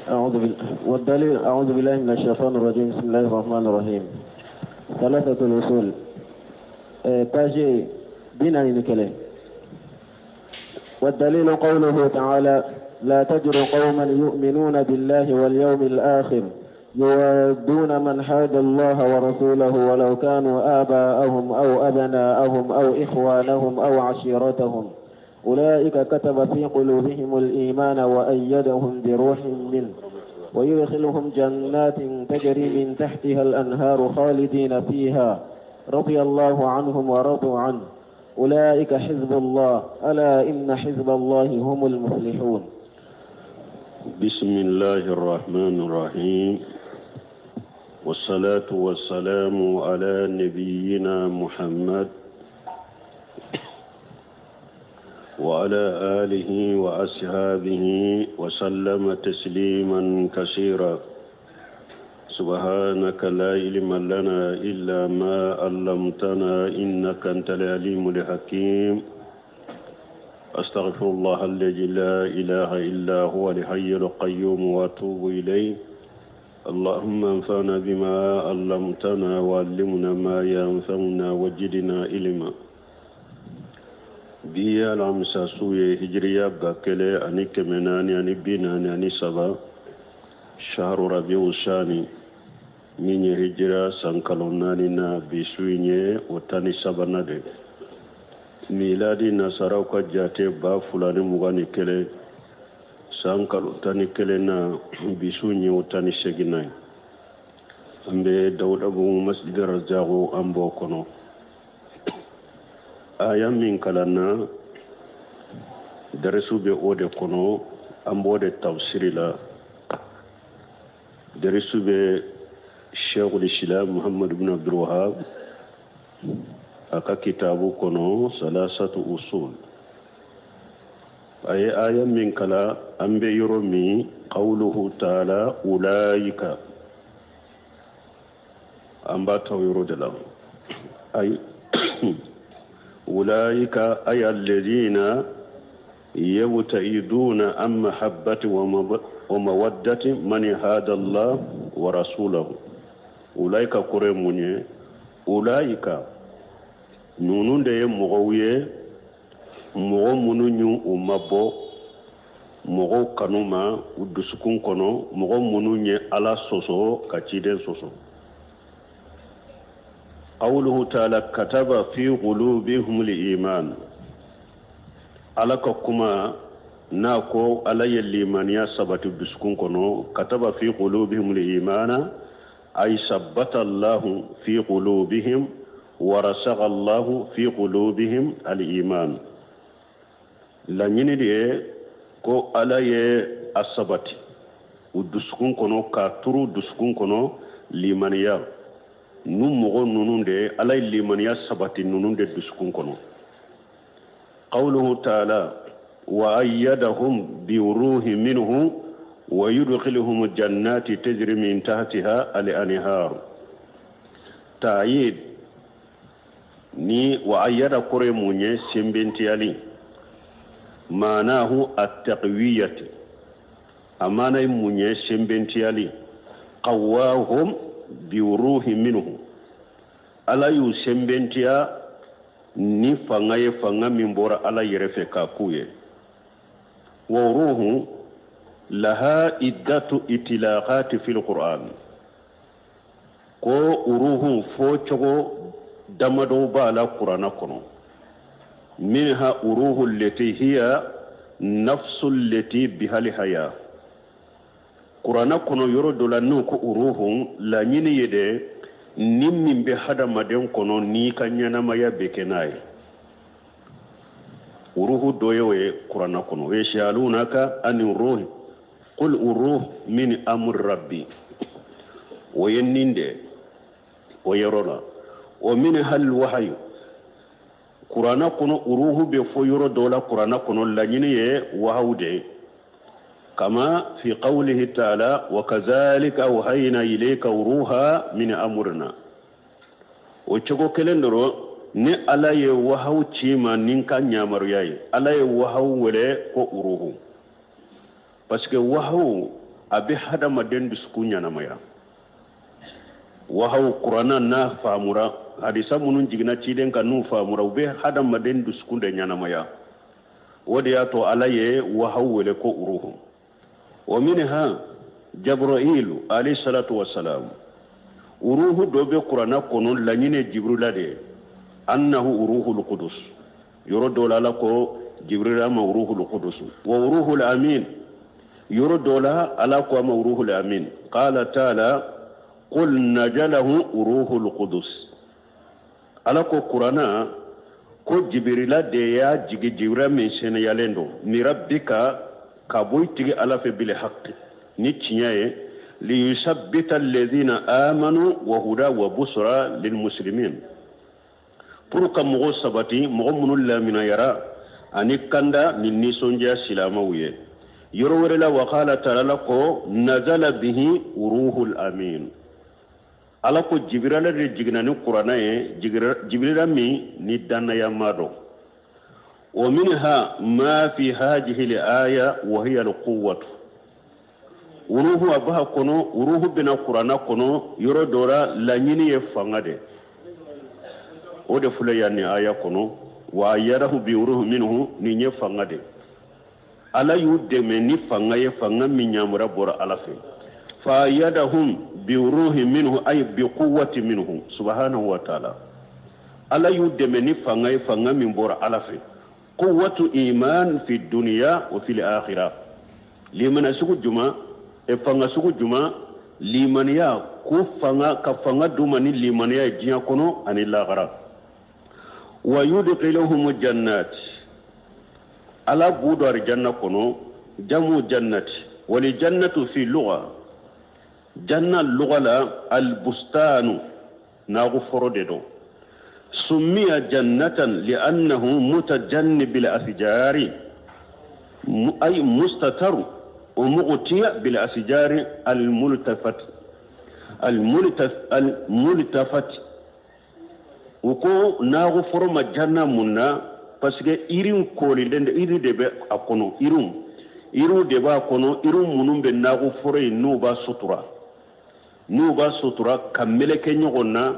أعوذ بال... والدليل أعوذ بالله من الشيطان الرجيم بسم الله الرحمن الرحيم ثلاثة الأصول page 41. والدليل قوله تعالى لا تجد قوما يؤمنون بالله واليوم الآخر يوادون من حاد الله ورسوله ولو كانوا آباءهم أو أبناءهم أو إخوانهم أو عشيرتهم أولئك كتب في قلوبهم الإيمان وأيدهم بروح منه ويدخلهم جنات تجري من تحتها الأنهار خالدين فيها رضي الله عنهم ورضوا عنه أولئك حزب الله ألا إن حزب الله هم المفلحون. بسم الله الرحمن الرحيم، والصلاة والسلام على نبينا محمد وعلى آله وأصحابه وسلم تسليما كثيرا. سبحانك لا علم لنا إلا ما علمتنا إنك أنت العليم الحكيم. أستغفر الله الذي لا إله إلا هو الحي القيوم وأتوب إليه. اللهم انفعنا بما علمتنا وعلمنا ما ينفعنا وزدنا علما. Bi ye alamisa su ye, hijiriya 1443, shahru rabiu sani, min ye hijira san kalo naani na, bi su in ye o 13nan de. Miladi nasaraw ka jate 2021, san kalo 11 na, bi su in ye o 18nan ye. An bɛ Dawudabugu Masjid Rajago, an b'o kɔnɔ. Aya min kalanna, darisu bɛ o de kɔnɔ, an b'o de tafsiri la. Darisu bɛ Sheikhul Islam Muhammad ibn Abdul Wahab a ka kitabu kɔnɔ, Salasatu Usul. A ye aya min kala, an bɛ yɔrɔ min, qawluhu ta'ala ulaika, an b'a ta o yɔrɔ de la. Ayi, ulaika ay alladhina yabta'iduna an mahabbati wa mawaddati man hada Allah wa rasulahu. Ulaika kɔrɔ ye mun ye? Ulaika ninnu de ye mɔgɔw ye, mɔgɔ minnu y'u u mabɔ mɔgɔw kanu ma u dusukun kɔnɔ, mɔgɔ minnu ye Ala sɔsɔ ka ciden sɔsɔ. Qawluhu ta'ala kataba fi qulubihim al-iman, Ala ka kuma n'a ko Ala ye limaniya sabati dusukun kɔnɔ. Kataba fi qulubihim al-imana ay sabbata Allahu fi qulubihim wa rasaga Allahu fi qulubihim al-iman. Laɲini de ye ko Ala ye a sabati u dusukun kɔnɔ, k'a turu dusukun kɔnɔ limaniya. Nu mɔgɔ ninnu de, Ala ye limaniya sabati ninnu de dusukun kɔnɔ. Qawluhu ta'ala wa ayyadahum bi ruhi minhu wa yudkhiluhum jannati tajri min tahtiha al-anhar. Ta'yid ni wa ayyada kɔrɔ ye mun ye? Sɛnbɛntiyali. Maanahu at-taqwiyati, a maana ye mun ye? Sɛnbɛntiyali. Qawwahum bi ruhi minhu, Ala y'u sɛnbɛntiya ni fanga ye, fanga min bɔra Ala yɛrɛ fɛ k'a k'u ye. Wa ruhu laha iddatu itilaqati fil Qur'an, ko uruhu fɔ cogo damadɔw b'a la Kuranna kɔnɔ. Minha uruhu leti hiya nafsu leti bihal haya. Kuranna kɔnɔ yɔrɔ dɔ la, n'o ko uruhu, laɲini ye de ni min bɛ hadamaden kɔnɔ n'i ka ɲɛnamaya bɛ kɛ n'a ye. Uruhu dɔ ye o ye Kuranna kɔnɔ, o ye yasalunaka ani ruhi qul uruh min amri rabbi, o ye nin de o yɔrɔ la. O minha alwahayu, Kuranna kɔnɔ uruhu bɛ fɔ yɔrɔ dɔw la Kuranna kɔnɔ, laɲini ye wahawu de ye. Kama fi qawlihi ta'ala wa kazalika awhayna ilayka ruha min amrina, o cogo kelen dɔrɔn ni Ala ye wahawu ci ma ni ka yamaruya ye. Ala ye wahawu wele ko uruhu parce que wahawu A bɛ hadamaden dusukun ɲɛnamaya. Wahawu kuranna n'a faamura, hadisa minnu jiginna ciden kan n'u faamura, u bɛ hadamaden dusukun de ɲɛnamaya. O de y'a to Ala ye wahawu wele ko uruhu. Wa minha Jabrailu alayhi salatu wassalam. Uruhu dɔ bɛ kuranna kɔnɔ, laɲini Jibrila de ye, annahu uruhul qudus. Yɔrɔ dɔ la Ala ko Jibrila ma uruhul qudus wa uruhul amin. Yɔrɔ dɔ la Ala ko a ma uruhul amin. Qala taala qul najalahu uruhul qudus. Ala ko kuranna ko Jibirila de y'a jigi, Jibirila min seniyalen don, min rabbika, ka bɔ i tigi Ala fɛ, bil haqqi, ni tiɲɛ ye, liyusabbita alladhina amanu wa huda wa busra lil muslimin, pour ka mɔgɔ sabati, mɔgɔ minnu laminayara, ani kanda ni nisɔndiya silamɛw ye. Yɔrɔ wɛrɛ la, wa qala taala ko nazala bihi ruhul amin. Ala ko Jibirala de jiginna ni kuranna ye, Jibirila min ni dannayama don. Wa minha ma fi hadhihi al-aya wa hiya al-quwwatu. Uruhu a b'a kɔnɔ, uruhu bɛna kuranna kɔnɔ yɔrɔ dɔ la, laɲini ye fanga de, o de filɛ yan nin aya kɔnɔ. Wa ayyadahu bi ruhi minhu, nin ye fanga de. Ala y'u dɛmɛ ni fanga ye, fanga min yamaruya bɔra Ala fɛ. Fa ayyadahum bi ruhi minhu, ay bi quwwati minhu subhanahu wa ta'ala. Ala y'u dɛmɛ ni fanga ye, fanga min bɔra Ala fɛ. Quwwatu iman fi dunya wa fil akhirah. Limana sugu juma e fanga sugu juma, limaniya ko fanga, ka fanga d'u ma ni limaniya ye diɲɛ kɔnɔ ani lahara. Wa yudkhiluhum jannat, Ala b'u don arijanna kɔnɔ, jamu jannati wali jannatu fi lugha. Janna lugha la albustanu, naagu foro de don. Summiya jannatan li'annahu mutajannibil asjari, ay mustataru wa mughtiya bil asjari al multafat al multafat. U ko naagu foro ma janna mun na? Parce que yiri koolilen de, yiri de bɛ a kɔnɔ, yiriw de b'a kɔnɔ, yiri minnu bɛ naagu foro in n'u b'a sutura ka meleke ɲɔgɔn na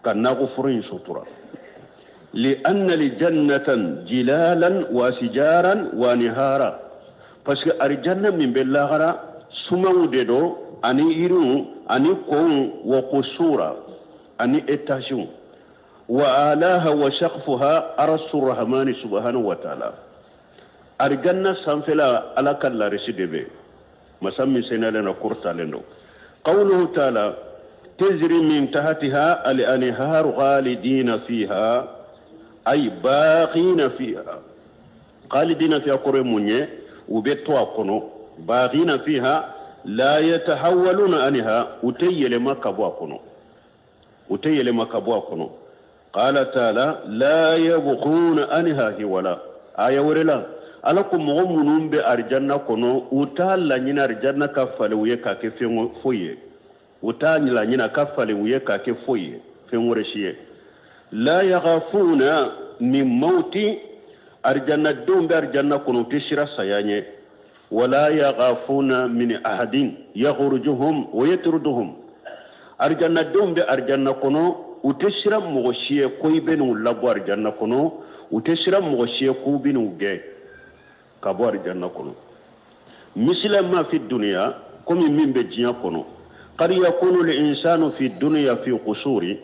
ka naagu foro in sutura. Li anna li jannatan jilalan wa sijaran wa nihara, parce que arijanna min bɛ lahara, sumanw de don ani yiriw ani kɔnw, wa kusura, ani étagew. Wa alaha wa shaqfuha arsu rahmani subhanahu wa ta'ala. Arijanna sanfɛla, Ala ka larisi de bɛ, masa min senalen na kɔrɔtalen don. Qawluhu ta'ala tajri min tahtiha al-anharu khalidina fiha, ay baqina fiha. Khalidina fiha kɔrɔ ye mun ye? U bɛ to a kɔnɔ. Baqina fiha la yatahawwaluna anha, u tɛ yɛlɛma ka bɔ a kɔnɔ, u tɛ yɛlɛma ka bɔ a kɔnɔ. Qala ta'ala la yabghuna anha hiwala. Aya wɛrɛ la, Ala ko mɔgɔ minnu bɛ arijanna kɔnɔ, u t'a laɲini arijanna ka falen u ye k'a kɛ fɛn foyi ye, u t'a laɲini a ka falen u ye k'a kɛ foyi ye, fɛn wɛrɛ si ye. La yaghafuna min mauti, arijannadenw bɛ arijanna kɔnɔ, u tɛ siran saya ɲɛ. Wala yaghafuna min ahadin yakhrujuhum wa yatruduhum. Arijannadenw bɛ arijanna kɔnɔ, u tɛ siran mɔgɔ si ye ko i bɛ n'u labɔ arijanna kɔnɔ, u tɛ siran mɔgɔ si ye k'u bɛ n'u gɛn ka bɔ arijanna kɔnɔ. Misila ma fi duniya, komi min bɛ diɲɛ kɔnɔ. Qad yakunu al-insanu fi dunya fi qusuri,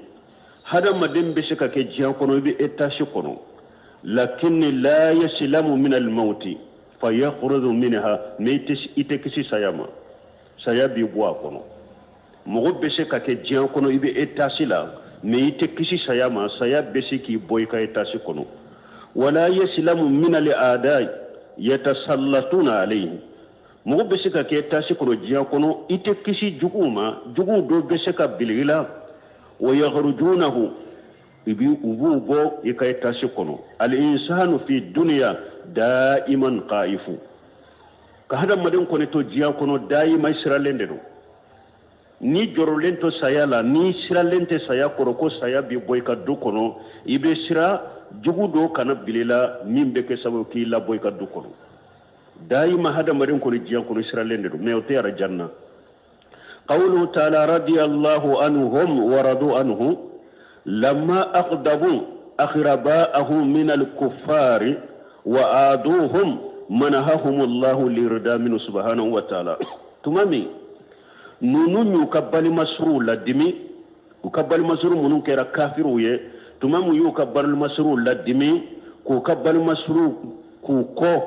hadamaden bɛ se ka kɛ diɲɛ kɔnɔ, i bɛ étage kɔnɔ, lakinni la yasilamu min al-mauti fa yakhruju minha, mais i tɛ kisi saya ma, saya b'i bɔ a kɔnɔ. Mɔgɔ bɛ se ka kɛ diɲɛ kɔnɔ, i bɛ étage la, mais i tɛ kisi saya ma, saya bɛ se k'i bɔ i ka étage kɔnɔ. Wala yasilamu min al-a'dai yatasallatuna alayhi. Mɔgɔ bɛ se ka kɛ étage kɔnɔ diɲɛ kɔnɔ, i tɛ kisi juguw ma, juguw dɔw bɛ se ka bili i la. Wa yakhrujunahu, i bi u b'u bɔ i ka étage kɔnɔ. Al insanu fi dunya daiman qaifu, ka hadamaden kɔni to diɲɛ kɔnɔ, dayima siralen de don. Ni jɔrɔlen to saya la, ni siralen tɛ saya kɔrɔ ko saya b'i bɔ i ka du kɔnɔ, i bɛ sira jugu dɔ kana bili la min bɛ kɛ sababu k'i labɔ i ka du kɔnɔ. Dayima hadamaden kɔni diɲɛ kɔnɔ siralen de don, mais o tɛ arajanna. Qawluhu ta'ala radiyallahu anhum wa radu anhu lamma aqdabu akhraba'ahum min al-kuffari wa aduhum manahahum Allahu lirida minhu subhanahu wa ta'ala. Tuma min ninnu y'u ka balimasuru ladimi, u ka balimasuru minnu kɛra kafiriw ye, tuma min y'u ka balimasuru ladimi k'u ka balimasuru k'u kɔ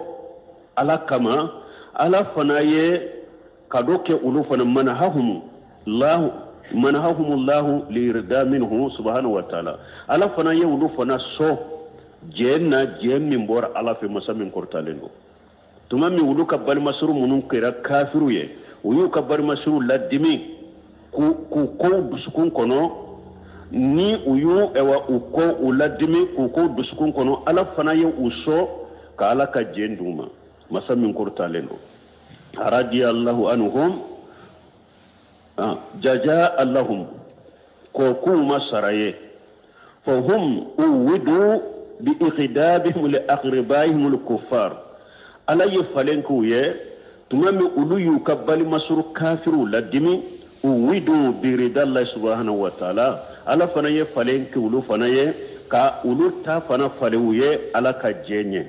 Ala kama, Ala fana ye kado kɛ olu fana manahahum lahu manahahumullahu lirida minhu subhanahu wa ta'ala. Ala fana ye olu fana sɔn jɛn na, jɛn min bɔra Ala fɛ, masa min kɔrɔtalen don. Tuma min olu ka balimasuru minnu kɛra kafiriw ye, u y'u ka balimasuru ladimi k'u kow dusukun kɔnɔ, ni u y'u ɛwa u kɔ u ladimi k'u kow dusukun kɔnɔ, Ala fana ye u sɔn ka Ala ka jɛn d'u ma, masa min kɔrɔtalen don. Radiyallahu anhum jaza lahum, k'o k'u ma sara ye. Fahum uwidu bi iqdabihim li aqribaihim al kuffar. Ala ye falen k'u ye tuma min olu y'u ka balimasuru kafiriw ladimi, uwidu bi ridallahi subhanahu wa ta'ala. Ala fana ye falen kɛ olu fana ye ka olu ta fana falen u ye Ala ka jɛn ye.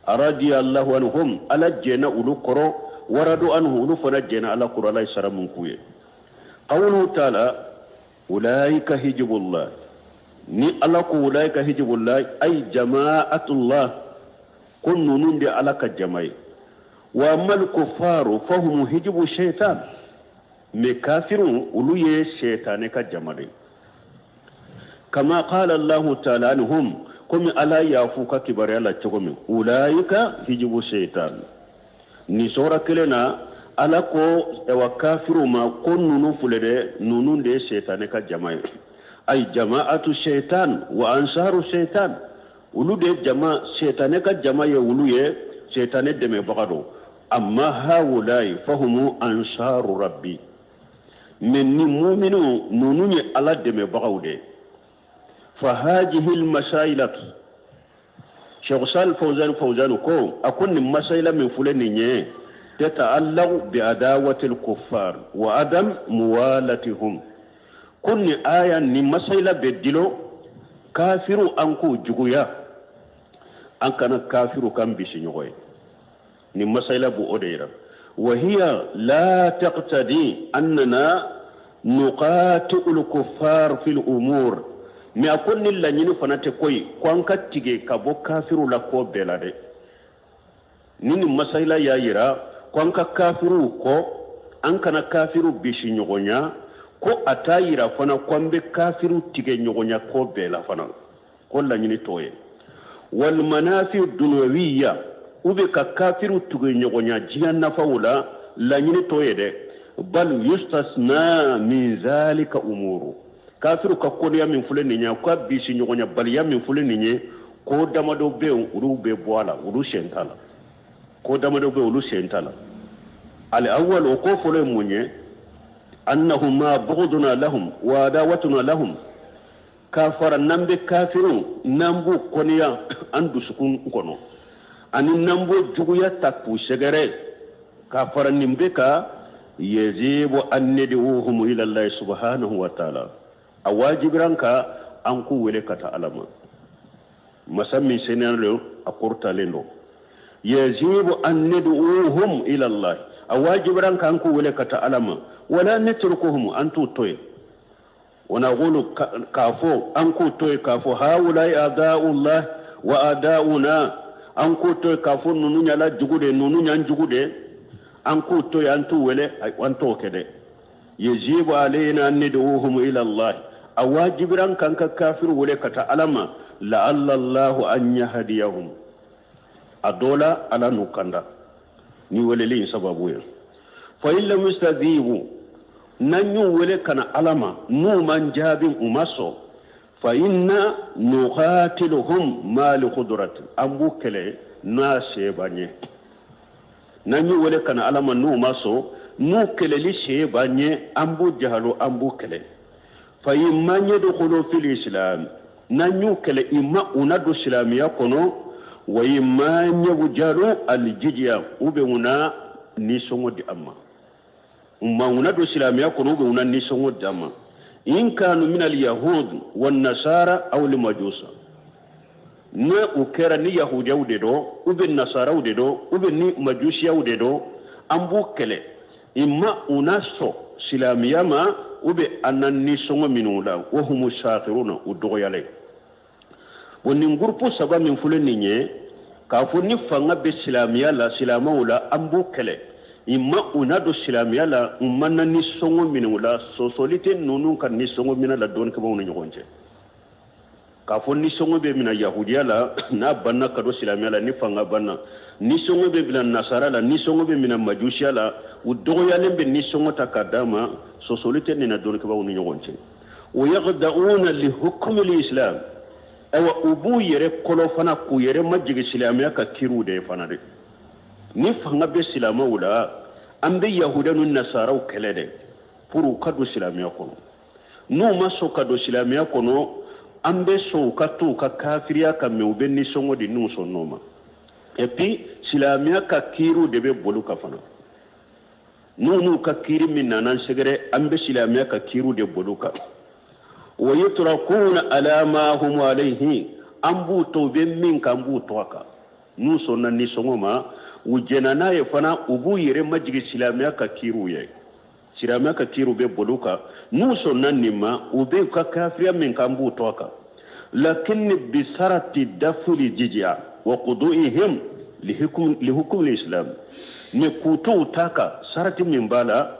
Radiyallahu anhum, Ala jɛnna olu kɔrɔ, waradu anhu, olu fana jɛnna Ala kɔrɔ, Ala ye sara mun k'u ye. Qawluhu ta'ala ulaika hijibullah, ni Ala ko ulaika hijibullah ay jama'atullah, ko ninnu de Ala ka jama ye. Wa amal kufaru fahum hijibu shaitan, mais kafiru olu ye shaitane ka jama de. Kama qala Allahu ta'ala anhum, komi Ala y'a f'u ka kibaruya la cogo min, ulaika hijibu shaitan. Nin sura kelen na Ala ko ɛwa kafiru ma ko ninnu filɛ dɛ, ninnu de ye shaitane ka jama ye. Ay jama'atu shaitan wa ansaru shaitan, olu de ye jama shaitane ka jama ye, olu ye shaitane dɛmɛbaga don. Amma haulai fahumu ansaru rabbi, mais ni muminu ninnu ye Ala dɛmɛbagaw de ye. Fa hajihi almasailat, Cheikh Sal Fawzan Fawzan ko a ko nin masaila min filɛ nin ye, tata'allaqu bi adawati al-kuffar wa adam muwalatihum, ko nin aya nin masaila bɛ dilo kafiru an k'u juguya, an kana kafiru kan bisi ɲɔgɔn ye. Nin masaila b'o de yira. Wa hiya la taqtadi annana nuqati'u al-kuffar fil umur, mais a ko ni laɲini fana tɛ koyi ko an ka tigɛ ka bɔ kafiru la ko bɛɛ la dɛ. Ni nin masaila y'a yira ko an ka kafiruw kɔ, an kana kafiru bisi ɲɔgɔnya, ko a t'a yira fana ko an bɛ kafiru tigɛ ɲɔgɔnya ko bɛɛ la fana, ko laɲini t'o ye. Wal manafi dunyawiya, u bɛ ka kafiru tigɛ ɲɔgɔnya diɲɛ nafaw la, laɲini t'o ye dɛ. Bal yustasna min zalika umuru, kafiru ka kɔniya min filɛ nin ye, u ka bisi ɲɔgɔnya baliya min filɛ nin ye, ko damadɔ bɛ yen olu bɛ bɔ a la, olu sen t'a la. Ko damadɔ bɛ yen olu sen t'a la. Al awwal, o ko fɔlɔ ye mun ye? Annahum ma bughduna lahum wa adawatuna lahum, k'a fara n'an bɛ kafiru n'an b'u kɔniya an dusukun kɔnɔ, ani n'an b'o juguya ta k'u sɛgɛrɛ, k'a fara nin bɛ ka yajibu an nad'uhum ila Allah subhanahu wa ta'ala, a wajibira an kan an k'u wele ka taa Ala ma, masa min seniyalen don, a kɔrɔtalen don. Yajibu an nad'uhum ila Allah, a wajibira an kan an k'u wele ka taa Ala ma. Wala natrukuhum, an t'u to yen. Wa naqulu, k'a fɔ an k'u to yen k'a fɔ haulai a'da'ullah wa a'da'una, an k'u to yen k'a fɔ ninnu y'Ala jugu de ye, ninnu y'an jugu de ye, an k'u to yen, an t'u wele, an t'o kɛ dɛ. Yajibu alayna an nad'uhum ila Allah, a wajibira an kan ka kafiru wele ka taa Ala ma. La'alla Allahu an yahdiyahum, a dɔ la Ala n'u kanda ni weleli in sababu ye. Fa in lam yastajibu, n'an y'u wele ka na Ala ma, n'u man jaabi, u ma sɔn, fa inna nuqatiluhum ma li qudrati, an b'u kɛlɛ n'a se b'an ye. N'an y'u wele ka na Ala ma, n'u ma sɔn, n'u kɛlɛli se b'an ye, an b'u jahalo, an b'u kɛlɛ. Fa in ma yadkhulu fil islam, n'an y'u kɛlɛ i ma u na don silamɛya kɔnɔ, Wa imma yajhalu aljiziya, u bɛ u na nisɔngɔ di an ma, u ma u na don silamɛya kɔnɔ, u bɛ u na nisɔngɔ di an ma. In kanu min al-yahud wan nasara aw al-majusa, ne u kɛra ni yahudiyaw de dɔ, u bɛ nasaraw de dɔ, u bɛ ni majusiyaw de dɔ, an b'u kɛlɛ imma u na sɔn silamɛya ma, u bɛ an na nisɔngɔ minnu la. Wa humu safiruna, u dɔgɔyalen. Bon, nin gurupu saba min filɛ nin ye, k'a fɔ ni fanga bɛ silamɛya la, silamɛw la, an b'u kɛlɛ imma u na don silamɛya la, u ma na nisɔngɔ minɛ u la. Sɔsɔli tɛ ninnu ka nisɔngɔ minɛ la dɔnnikɛbaaw ni ɲɔgɔn cɛ, k'a fɔ nisɔngɔ bɛ minɛ yahudiya la n'a banna ka don silamɛya la, ni fanga banna, nisɔngɔ bɛ minɛ nasara la, nisɔngɔ bɛ minɛ majusiya la, u dɔgɔyalen bɛ nisɔngɔ ta k'a d'a ma. Sɔsɔli tɛ nin na dɔnnikɛbaaw ni ɲɔgɔn cɛ. Wa yakhda'una li hukmi al-islam, ayiwa, u b'u yɛrɛ kɔlɔ fana k'u yɛrɛ majigin silamɛya ka kiriw de ye fana dɛ. Ni fanga bɛ silamɛw la, an bɛ yahudiya ni nasaraw kɛlɛ dɛ pour u ka don silamɛya kɔnɔ. N'u ma sɔn ka don silamɛya kɔnɔ, an bɛ sɔn u ka to u ka kafiriya kan, mais u bɛ nisɔngɔ di n'u sɔnn'o ma. Et puis silamɛya ka kiriw de bɛ boli ka fana. N'u ka kiri min nana an sɛgɛrɛ, an bɛ silamɛya ka kiriw de boli kan. Wa yutrakuna ala ma hum alayhi, an b'u to u bɛ min kan, an b'u to a kan. N'u sɔnna nisɔngɔ ma, u jɛnna n'a ye fana, u b'u yɛrɛ majigin silamɛya ka kiriw ye, silamɛya ka kiriw bɛ boli kan. N'u sɔnna nin ma, u bɛ u ka kafiriya min kan, an b'u to a kan. Lakin bisarati dafuli jizya wa khudu'ihim lihukum islam, mais k'u to u ta kan, sarati min b'a la,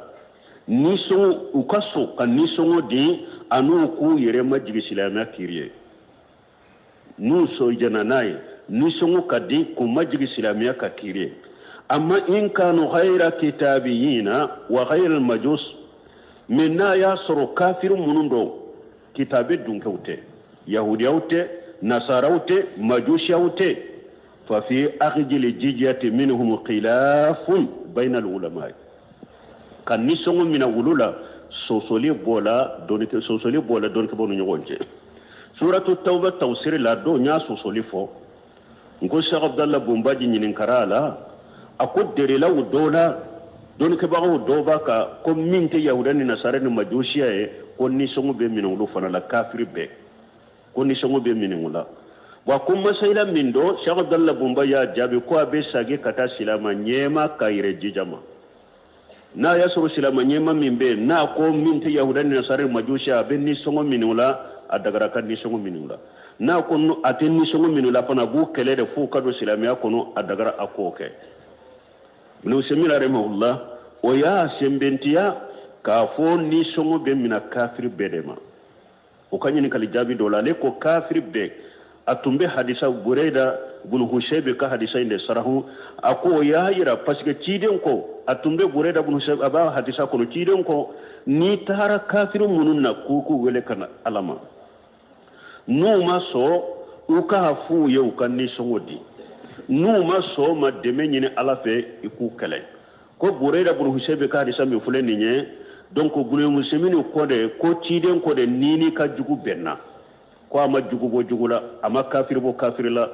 nisɔngɔ, u ka sɔn ka nisɔngɔ di an'u k'u yɛrɛ majigin silamɛya kiri ye. N'u sɔn jɛnna n'a ye, nisɔngɔ ka di k'u majigin silamɛya ka kiri ye. Amma in kanu ghayra kitabiyina wa ghayra majus, mais n'a y'a sɔrɔ kafiri minnu don, kitabe dunkɛw tɛ, yahudiyaw tɛ, nasaraw tɛ, majusiyaw tɛ, fa fi akhdhil jizyati minhum khilafun bayna al-ulama, ka nisɔngɔ minɛ olu la, sɔsɔli b'o la dɔnnikɛbaw ni ɲɔgɔn cɛ. Suratu Tawba tafsiri la dɔw y'a sɔsɔli fɔ. N ko Sheikh Abdallah Bunbaji ɲininkara a la, a ko derilaw dɔw la, dɔnnikɛbagaw dɔw b'a kan ko min tɛ yahuda ni nasara ni majusiya ye, ko nisɔngɔ bɛ minɛ olu fana la, kafiri bɛɛ ko nisɔngɔ bɛ minɛ o la. Wa ko masayila min don, Sheikh Abdallah Bunba y'a jaabi ko a bɛ sagi ka taa silama ɲɛma ka yɛrɛ jija ma. N'a y'a sɔrɔ silama ɲɛma min bɛ yen, n'a ko min tɛ yahuda ni nasara ni majusiya, a bɛ nisɔngɔ minɛ o la, a dagara ka nisɔngɔ minɛ o la. N'a ko a tɛ nisɔngɔ minɛ o la fana, a b'u kɛlɛ de f'u ka don silamɛya kɔnɔ, a dagara a k'o kɛ. Ibn Usaymin rahimahullah, o y'a sɛnbɛntiya k'a fɔ nisɔngɔ bɛ minɛ kafiri bɛɛ de ma. O ka ɲininkali jaabi dɔ la, ale ko kafiri bɛɛ. A tun bɛ hadisa Burayda bun Husayb ka hadisa in de sarahu. A ko o y'a yira parce que ciden ko, a tun bɛ Burayda bun Husayb, a b'a hadisa kɔnɔ, ciden ko n'i taara kafiri minnu na k'u wele ka na Ala ma, n'u ma sɔn, u k'a f'u ye u ka nisɔngɔ di. N'u ma sɔn ma, dɛmɛ ɲini Ala fɛ, i k'u kɛlɛ. Ko Burayda bun Husayb ka hadisa min filɛ nin ye, donc Ibn Usaymin ko de ko ciden ko de ni n'i ka jugu bɛnna, ko a ma jugu bɔ jugu la, a ma kafiri bɔ kafiri la.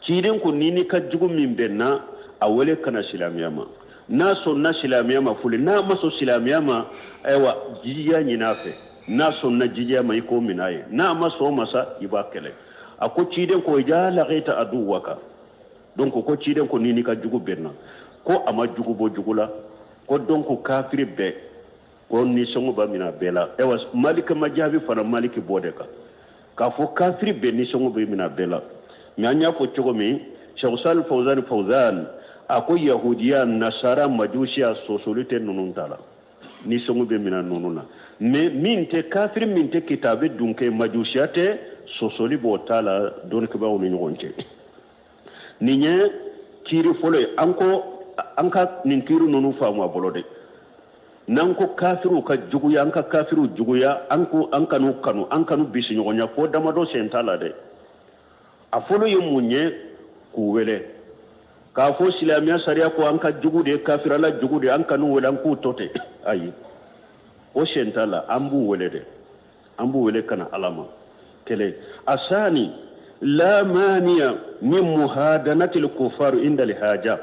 Ciden ko ni n'i ka jugu min bɛnna, a wele ka na silamɛya ma. N'a sɔnna silamɛya ma, foli. N'a ma sɔn silamɛya ma, ayiwa, jijiya ɲini a fɛ. N'a sɔnna jijiya ma, i k'o minɛ a ye. N'a ma sɔn o ma sa, i b'a kɛlɛ. A ko ciden ko ja laqita aduwaka, donc ko ciden ko ni n'i ka jugu bɛnna, ko a ma jugu bɔ jugu la, ko donc kafiri bɛɛ ko nisɔngɔ b'a minɛ a bɛɛ la. Ayiwa, Maliki ma jaabi fana, Maliki b'o de kan k'a fɔ kafiri bɛɛ nisɔngɔ bɛ minɛ a bɛɛ la. Mais an y'a fɔ cogo min, Cheikh Salih Fawzan Fawzan a ko yahudiya, nasara, majusiya, sɔsɔli tɛ ninnu ta la, nisɔngɔ bɛ minɛ ninnu na. Mais min tɛ kafiri, min tɛ kitabe dun kɛ, majusiya tɛ, sɔsɔli b'o ta la dɔnnikɛbaaw ni ɲɔgɔn cɛ. Nin ye kiiri fɔlɔ ye. An ko an ka nin kiiri ninnu faamu a bolo dɛ. N'an ko kafiriw ka juguya, an ka kafiriw juguya, an ko an kanu kanu, an kanu bisi ɲɔgɔnya, ko damadɔ sen t'a la dɛ. A fɔlɔ ye mun ye? K'u wele k'a fɔ silamɛya sariya ko an ka jugu de ye kafirala jugu de, an kanu wele, an k'u to ten. Ayi, o sen t'a la. An b'u wele dɛ, an b'u wele ka na Ala ma. Kelen a sani. La maniya min muhadanatil kufaru inda lihaja,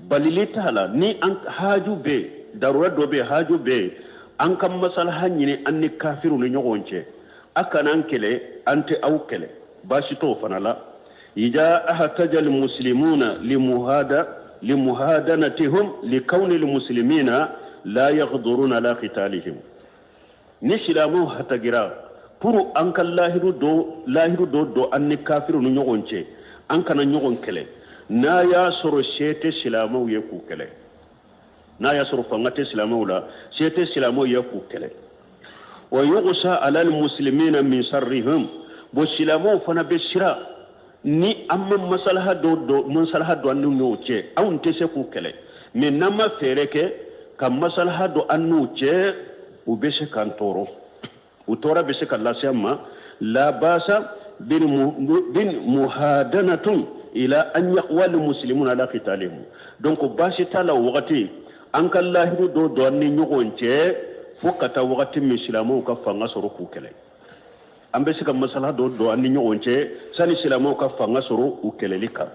balili t'a la ni an haju bɛ darura dɔ bɛ, haju bɛ, an ka masalaha ɲini an ni kafiriw ni ɲɔgɔn cɛ. A kana an kɛlɛ, an tɛ aw kɛlɛ, baasi t'o fana la. Ija ahtaja almuslimuna limuhada limuhadanatihum likawni almuslimina la yaqdiruna ala qitalihim. Ni silamɛw hatagira pour an ka lahidu dɔ don an ni kafiriw ni ɲɔgɔn cɛ, an kana ɲɔgɔn kɛlɛ, n'a y'a sɔrɔ se tɛ silamɛw ye k'u kɛlɛ, n'a y'a sɔrɔ fanga tɛ silamɛw la, se tɛ silamɛw ye k'u kɛlɛ. Wa yughsha ala almuslimina min sharrihim, bon silamɛw fana bɛ siran ni an ma masalaha dɔ an n'u ɲɔgɔn cɛ, anw tɛ se k'u kɛlɛ, mais n'an ma fɛɛrɛ kɛ ka masalaha dɔ an n'u cɛ, u bɛ se k'an tɔɔrɔ, u tɔɔrɔ bɛ se ka lase an ma. La basa bin muhadanatun ila an yaqwa almuslimuna ala qitalihim. Donc baasi t'a la o wagati an ka lahidu dɔ don an ni ɲɔgɔn cɛ fo ka taa wagati min silamɛw ka fanga sɔrɔ k'u kɛlɛ. An bɛ se ka masala dɔ don an ni ɲɔgɔn cɛ sani silamɛw ka fanga sɔrɔ u kɛlɛli kan.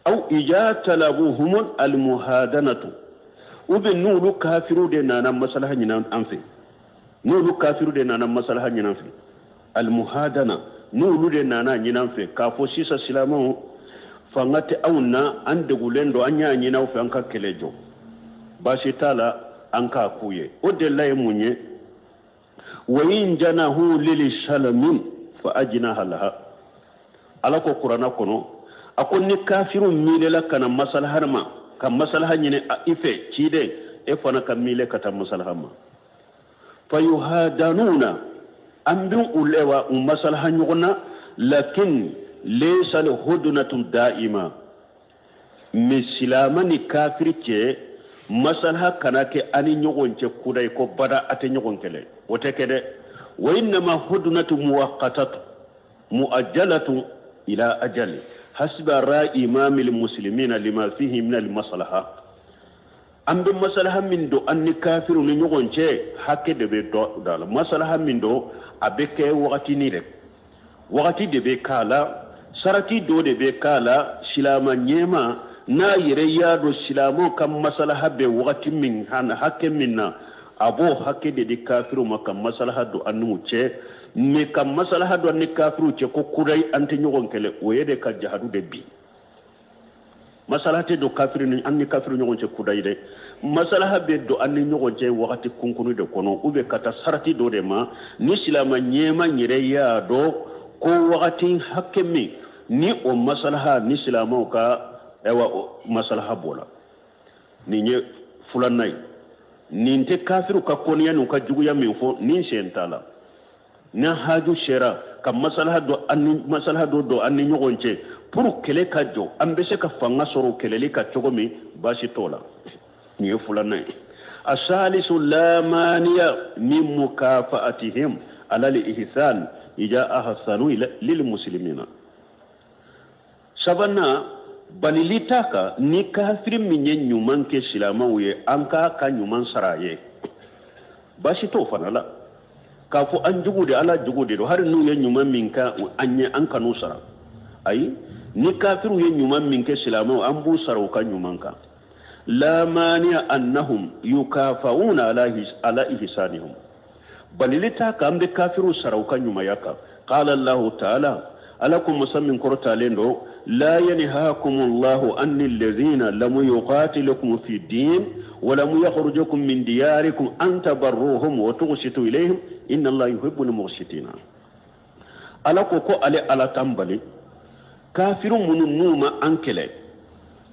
Aw ija talabuhum almuhadanatu, ou bien n'olu kafiru de nana masalaha ɲini an fɛ, n'olu kafiru de nana masalaha ɲini an fɛ, almuhadana, n'olu de nana ɲini an fɛ k'a fɔ sisan silamɛw fanga tɛ anw na, an degulen don, an y'a ɲini aw fɛ an ka kɛlɛ jɔ, baasi t'a la an k'a k'u ye. O delila ye mun ye? Wa in janahu lil salamin fa ajnaha laha. Ala ko kuranna kɔnɔ, a ko ni kafiru miilela ka na masalaha ma, ka masalaha ɲini i fɛ ciden, e fana ka miile ka taa masalaha ma. Fa yuhadanuna, an bɛ u lɛwa u masalaha ɲɔgɔn na, lakin laysa al hudnatu da'ima. Mais silama ni kafiri cɛ masalaha kana kɛ ani ɲɔgɔn cɛ kudayi ko bada a tɛ ɲɔgɔn kɛlɛ, o tɛ kɛ dɛ. Wa innama hudnatu muwaqqatatu muajjalatu ila ajali hasba ra'i imamil muslimina lima fihi min al maslaha. An bɛ masalaha min don an ni kafiriw ni ɲɔgɔn cɛ, hakɛ de bɛ dɔ da la. Masalaha min don a bɛ kɛ wagatinin dɛ, wagati de bɛ k'a la, sarati dɔ de bɛ k'a la. Silama ɲɛma n'a yɛrɛ y'a dɔn silamɛw ka masalaha bɛ wagati min hakɛ min na, a b'o hakɛ de di kafiriw ma ka masalaha don an n'u cɛ. Mais ka masalaha don an ni kafiriw cɛ ko kudayi an tɛ ɲɔgɔn kɛlɛ, o ye de ka jahadu de bi. Masalaha tɛ don kafiri ni an ni kafiri ɲɔgɔn cɛ kudayi dɛ. Masalaha bɛ don an ni ɲɔgɔn cɛ wagati kunkuru de kɔnɔ, ou bien ka taa sarati dɔ de ma. Ni silama ɲɛma yɛrɛ y'a dɔn ko wagati hakɛ min ni o masalaha ni silamɛw ka ayiwa masalaha b'o la. Nin ye filanan ye. Nin tɛ kafiriw ka kɔniya n'u ka juguya min fɔ, nin sen t'a la. Ni haju sera ka masalaha dɔ an ni masalaha dɔ don an ni ɲɔgɔn cɛ pour kɛlɛ ka jɔ, an bɛ se ka fanga sɔrɔ kɛlɛli ka cogo min, baasi t'o la. Nin ye filanan ye. Asalisu la maniya min mukafaatihim ala al-ihsan ija ahsanu lil muslimina. Sabanan, balili t'a kan ni kafiri min ye ɲuman kɛ silamɛw ye, an k'a ka ɲuman sara a ye, baasi t'o fana la. K'a fɔ an jugu de, ala jugu de don, hali n'u ye ɲuman min kɛ an ye, an kan'u sara. Ayi, ni kafiriw ye ɲuman min kɛ silamɛw, an b'u sara u ka ɲuman kan. La maniya annahum yukafauna ala ihsanihim. Balili t'a kan an bɛ kafiriw sara u ka ɲumanya kan. Qala Allahu ta'ala, ala ko masa min kɔrɔtalen don, la yanhakum Allahu anil ladhina lam yuqatilukum fi din wa lam yakhrujukum min diyarikum an tabarruhum wa tuqsitu ilayhim inna Allaha yuhibbul muqsitina. Ala ko ko ale ala t'an bali kafiru minnu n'u ma an kɛlɛ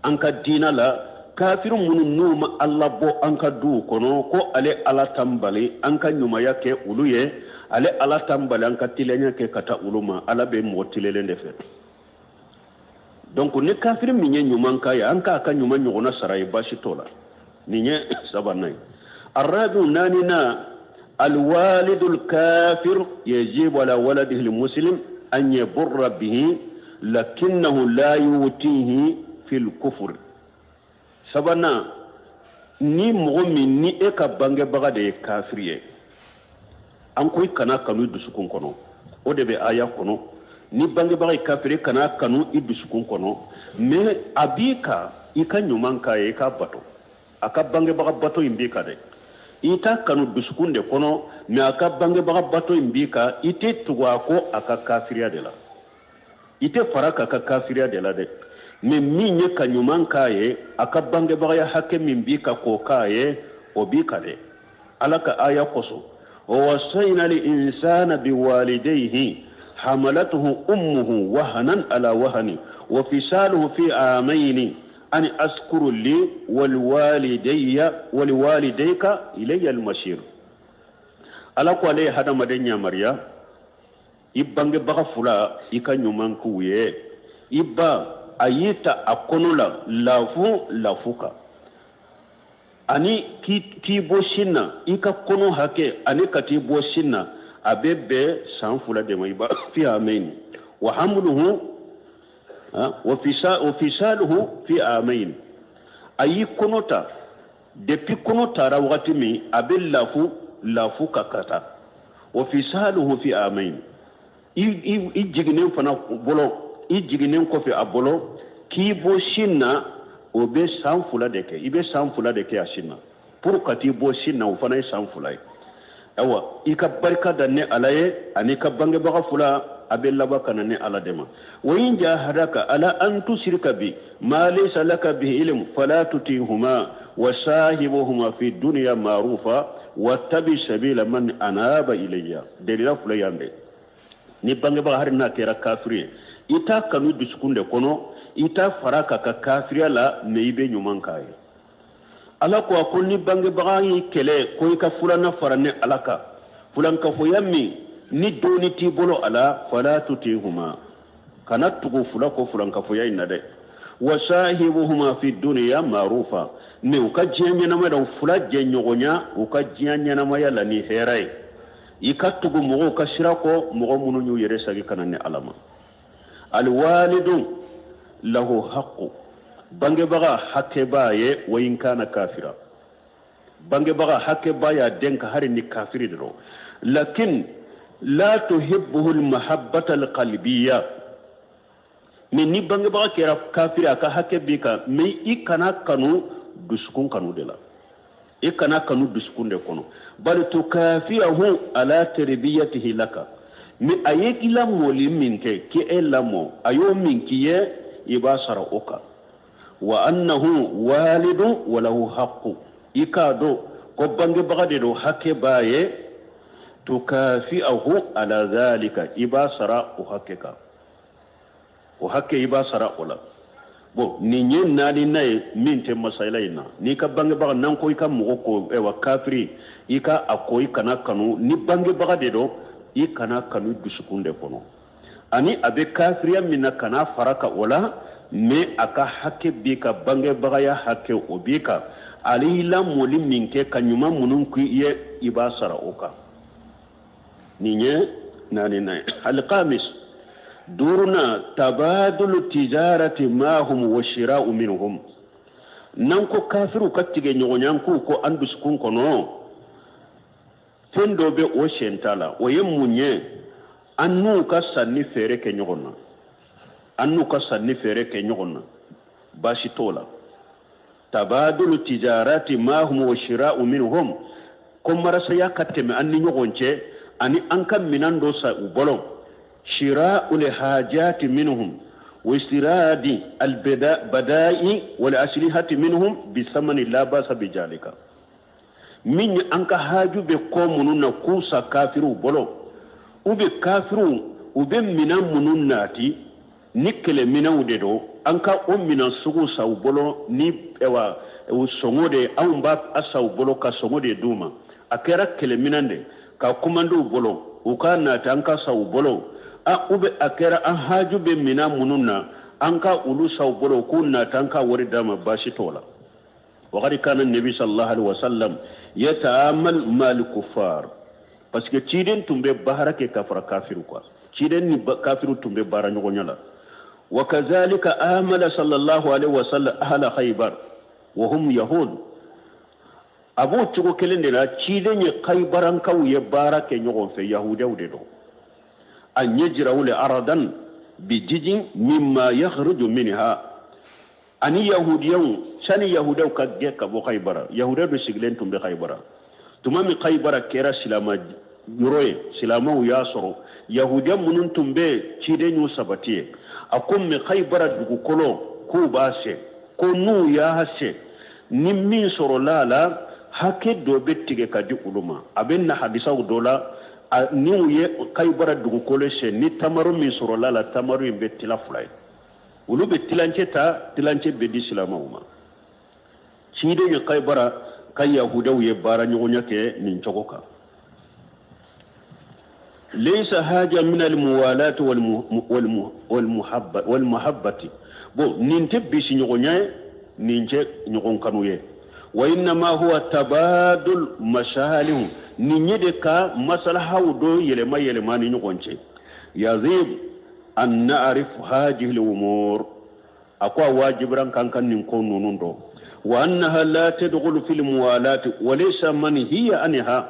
an ka diina la, kafiru minnu n'u ma ala bɔ an ka duw kɔnɔ, ko ale ala t'an bali an ka ɲumanya kɛ olu ye, ale ala t'an bali an ka tilenya kɛ ka taa olu ma. Ala bɛ mɔgɔ tilelen de fɛ. Donc ni kafiri min ye ɲuman k'a ye, an k'a ka ɲuman ɲɔgɔnna sara ye, baasi t'o la. Nin ye sabanan ye. Arabiu naaninan, alwalidul kafir yajibu ala waladihi almuslim an yaburra bihi lakinnahu la yutihi fil kufr. Sabanan, ni mɔgɔ min ni e ka bangebaga de ye kafiri ye, an ko i kana kanu dusukun kɔnɔ, o de bɛ aya kɔnɔ. Ni bangebaga ye kafiri, kana kanu i dusukun kɔnɔ, mais a b'i kan i ka ɲuman k'a ye, i k'a bato. A ka bangebaga bato in b'i kan dɛ. I t'a kanu dusukun de kɔnɔ, mais a ka bangebaga bato in b'i kan. I tɛ tugu a kɔ a ka kafiriya de la, i tɛ fara k'a ka kafiriya de la dɛ. Mais min ye ka ɲuman k'a ye, a ka bangebagaya hakɛ min b'i kan k'o k'a ye, o b'i kan dɛ. Ala ka aya kosɔn: wa wasayna al insana biwalidayhi hamalatuhu ummuhu wahanan ala wahani wa fisaluhu fi amayni an askuru li waliwalidayya waliwalidayka ilayya almasir. Ala ko ale ye hadamaden yamaruya, i bangebaga fila, i ka ɲuman k'u ye. I ba, a y'i ta a kɔnɔ la lafu lafu kan, ani k'i bɔ sin na, i ka kɔnɔ hakɛ ani ka t'i bɔ sin na, a bɛ bɛn san 2 de ma. I ba fi amaini wa hamluhu wa fisaluhu fi amaini. A y'i kɔnɔ ta, depuis kɔnɔ tara wagati min, a bɛ lafu lafu ka ka taa, wa fisaluhu fi amaini. I jiginnen fana bolo, i jiginnen kɔfɛ a bolo k'i bɔ sin na, o bɛ san 2 de kɛ. I bɛ san 2 de kɛ a sin na pour ka t'i bɔ sin na, o fana ye san 2 ye. Ayiwa, i ka barika da ne Ala ye ani ka bangebaga fila, a bɛ laban ka na ne Ala de ma. Wa in jahadaka ala an tusirika bi ma laysa laka bihi ilm fala tutihuma wa sahibuhuma fi dunya ma'rufa wattabi sabila man anaba ilayya. Delila fila yan de. Ni bangebaga, hali n'a kɛra kafiri ye, i t'a kanu dusukun de kɔnɔ, i t'a fara k'a ka kafiriya la, mais i bɛ ɲuman k'a ye. Ala ko a ko ni bangebaga y'i kɛlɛ ko i ka filanan fara ne Ala kan, filankafoya min ni doni t'i bolo a la, fala tutihuma, kana tugu fila ko filankafoya in na dɛ. Wasahibuhuma fi dunya ma'rufa. Mais u ka diɲɛ ɲɛnamaya la, u fila jɛɲɔgɔnya u ka diɲɛ ɲɛnamaya la ni hɛrɛ ye. I ka tugu mɔgɔw ka sira kɔ, mɔgɔ minnu y'u yɛrɛ sagi ka na ni Ala ma. Alwalidu lahu haqqu, bangebaga hakɛ b'a ye, wa in kana kafira. Bangebaga hakɛ b'a y'a den ka hari ni kafiri de don. Lakin la tuhibbuhu almahabbata alqalbiyya. Mais ni bangebaga kɛra kafiri, a ka hakɛ b'i kan, mais i kana kanu dusukun kanu de la, i kana kanu dusukun de kɔnɔ. Bal tukafiyahu ala tarbiyatihi laka. Mais a ye i lamɔli min kɛ, k'e lamɔ, a y'o min k'i ye, i b'a sara o kan. Wa annahu walidu wa lahu haqqu, i k'a dɔn ko bangebaga de don, hakɛ b'a ye. Tukafi'ahu ala dhalika, i b'a sara o hakɛ kan, o hakɛ i b'a sara o la. Bon, nin ye naaninan ye min tɛ masala in na. N'i ka bangebaga, n'an ko i ka mɔgɔ ko ɛwa kafiri, i ka a ko i kana kanu. Ni bangebaga de don, i kana kanu dusukun de kɔnɔ, ani a bɛ kafiriya min na, kana fara ka o la. Mais a ka hakɛ b'i ka, bangebagaya hakɛ o b'i kan. Ale y'i lamɔli min kɛ, ka ɲuman minnu k'i ye, i b'a sara o kan. Nin ye naaninan ye. Alikamis, duurunan: tabadulu tijarati mahum wa shira'u minhum. N'an ko kafiriw ka tigɛ ɲɔgɔnya k'u ko an dusukun kɔnɔ, fɛn dɔ bɛ o sen ta la. O ye mun ye? An n'u ka sanni feere kɛ ɲɔgɔn na, an n'u ka sanni feere kɛ ɲɔgɔn na, baasi t'o la. Tabadulu tijarati mahum wa shira'u minhum, ko marasaya ka tɛmɛ an ni ɲɔgɔn cɛ, ani an ka minan dɔ sa u bolo. Shira'u lihajati minhum wa istiradi albada'i wal aslihati minhum bisamani la basa bijalika. Min ye an ka haju bɛ kɔ minnu na k'u sa kafiriw bolo, u bɛ kafiriw, u bɛ minan minnu nati ni kɛlɛminɛnw de don, an ka o minan sugu sa u bolo ni ɛwa sɔngɔ de, anw b'a sa u bolo ka sɔngɔ de d'u ma. A kɛra kɛlɛminɛn de ka kumandi u bolo, u ka nati, an ka sa u bolo. A u bɛ a kɛra an haju bɛ minan minnu na, an ka olu sa u bolo k'u nati, an ka wari d'a ma, baasi t'o la. وقد كان النبي صلى الله عليه وسلم يتعامل مع الكفار, parce que ciden tun bɛ baara kɛ ka fara kafiru kan, ciden ni kafiru tun bɛ baara ɲɔgɔnya la. وكذلك آمل صلى الله عليه وسلم أهل خيبر وهم يهود. A b'o cogo kelen de la, ciden ye Kaybarankaw ye baara kɛ ɲɔgɔn fɛ, yahudiyaw de don. An yajra'u li aradan bijijin mimma yakhruju minha. Ani yahudiyaw, sani yahudiyaw ka gɛn ka bɔ Khaybara, yahudiyaw de sigilen tun bɛ Khaybara. Tuma min Khaybara kɛra silama yɔrɔ ye, silamaw y'a sɔrɔ, yahudiya minnu tun bɛ ciden y'u sabati ye. A ko mɛ Khaybara dugukolo k'u b'a sɛ, ko n'u y'a sɛ, ni min sɔrɔla a la, hakɛ dɔ bɛ tigɛ ka di olu ma. A bɛ na hadisaw dɔ la, n'u ye Khaybara dugukolo sɛ, ni tamaro min sɔrɔla a la, tamaro in bɛ tila fila ye. Olu bɛ tilancɛ ta, tilancɛ bɛ di silamɛw ma. Ciden ye Khaybara ka yahudaw ye baara ɲɔgɔnya kɛ nin cogo kan. Laysa haja min almuwalati walmuhabbati. Bon, nin tɛ bisi ɲɔgɔnya ye, nin tɛ ɲɔgɔn kanu ye. Wa innama huwa tabadul masalihu, nin ye de ka masalahaw dɔ yɛlɛma yɛlɛma ni ɲɔgɔn cɛ. Yazib an na'rif hadhihi al-umur, a ko a wajibira an kan ka nin ko ninnu dɔn. Wa annaha la tadkhulu fil muwalati wa laysa manhiya anha,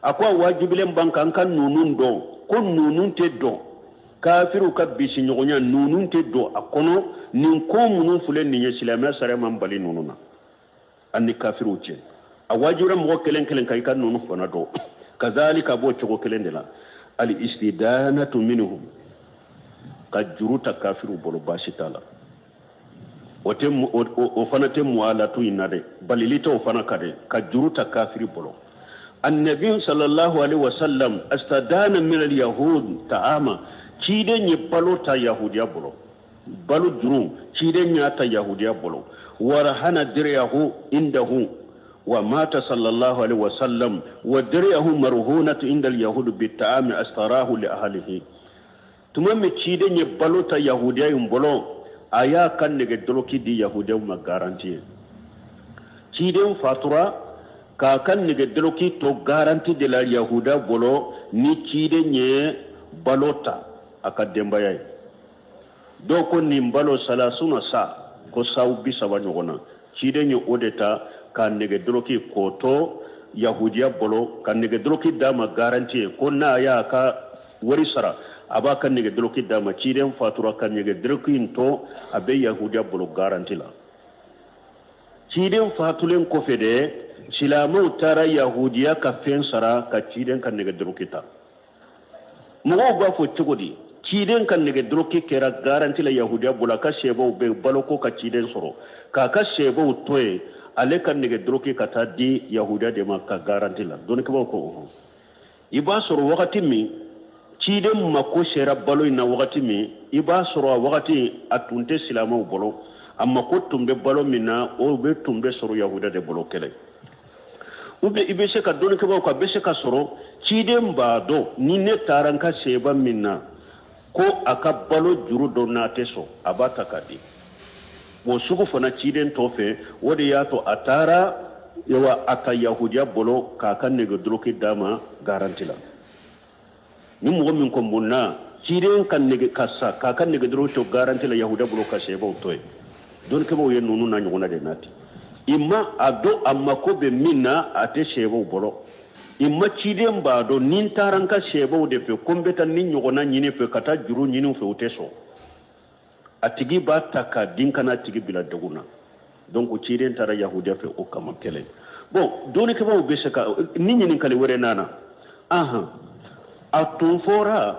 a ko a wajibilen b'an kan ka ninnu dɔn, ko ninnu tɛ dɔn kafiriw ka bisiɲɔgɔnya, ninnu tɛ don a kɔnɔ. Nin ko minnu filɛ nin ye, silamɛya sariya man bali ninnu na an ni kafiriw cɛ. A wajibira mɔgɔ kelen kelen ka i ka ninnu fana dɔn. Kazalika, b'o cogo kelen de la, al istidanatu minhum, ka juru ta kafiriw bolo, baasi t'a la. O tɛ, o fana tɛ muwalatu in na dɛ, balili tɛ o fana kan dɛ, ka juru ta kafiri bolo. Annabi sallallahu alaihi wasallam astadana min al yahud ta'ama, ciden ye balo ta yahudiya bolo, balo juru ciden y'a ta yahudiya bolo. Warahana diryahu indahu wa mata sallallahu alaihi wasallam wa diryahu marhunatu inda al yahud bi ta'ami astarahu li ahlihi. Tuma min ciden ye balo ta yahudiya in bolo, a y'a ka nɛgɛ dɔlɔki di yahudiyaw ma garanti ye. Ciden fatura k'a ka nɛgɛ dɔlɔki to garanti de la yahuda bolo ni ciden ye balo ta a ka denbaya ye. Dɔw ko nin balo salasuna sa, ko saw 30 ɲɔgɔn na. Ciden ye o de ta ka nɛgɛ dɔlɔki k'o to yahudiya bolo, ka nɛgɛ dɔlɔki d'a ma garanti ye, ko n'a y'a ka wari sara, a b'a ka nɛgɛ dɔlɔki d'a ma. Ciden fatura ka nɛgɛ dɔlɔki in to a bɛ yahudiya bolo garanti la. Ciden fatulen kɔfɛ de, silamɛw taara yahudiya ka fɛn sara ka ciden ka nɛgɛ dɔlɔki ta. Mɔgɔw b'a fɔ cogo di ciden ka nɛgɛ dɔlɔki kɛra garanti la yahudiya bolo, a ka sɛbɛw bɛ baloko ka ciden sɔrɔ, k'a ka sɛbɛw to yen, ale ka nɛgɛ dɔlɔki ka taa di yahudiya de ma ka garanti la? Dɔnnikɛbaaw ko ɔhɔn, i b'a sɔrɔ wagati min ciden mako sera balo in na, wagati min i b'a sɔrɔ a wagati a tun tɛ silamɛw bolo, a mako tun bɛ balo min na, o bɛ tun bɛ sɔrɔ yahudiya de bolo kɛlɛ. Ou bien i bɛ se ka dɔnnikɛbaaw ka bɛ se ka sɔrɔ ciden b'a dɔn ni ne taara n ka sɛba min na ko a ka balo juru dɔ n'a tɛ sɔn, a b'a ta k'a di. O sugu fana ciden tɔ fɛ, o de y'a to a taara wa a ta yahudiya bolo k'a ka nɛgɛ dɔlɔki d'a ma garanti la. Ni mɔgɔ min ko mun na ciden ka nɛgɛ ka sa k'a ka nɛgɛ dɔlɔki to garanti la yahudiya bolo ka sɛbaw to yen, dɔnnikɛbaaw ye ninnu na ɲɔgɔnna de nati. I ma a dɔn a mako bɛ min na, a tɛ sɛbaw bolo. I ma ciden b'a dɔn ni n taara n ka sɛbaw de fɛ ko n bɛ taa ni ɲɔgɔnna ɲini fɛ ka taa juru ɲini fɛ, u tɛ sɔn. A tigi b'a ta k'a di ka n'a tigi bila degun na. Donc ciden taara yahudiya fɛ o kama kɛlɛ. Bon, dɔnnikɛbaaw bɛ se ka ni ɲininkali wɛrɛ nana. Ahan, a tun fɔra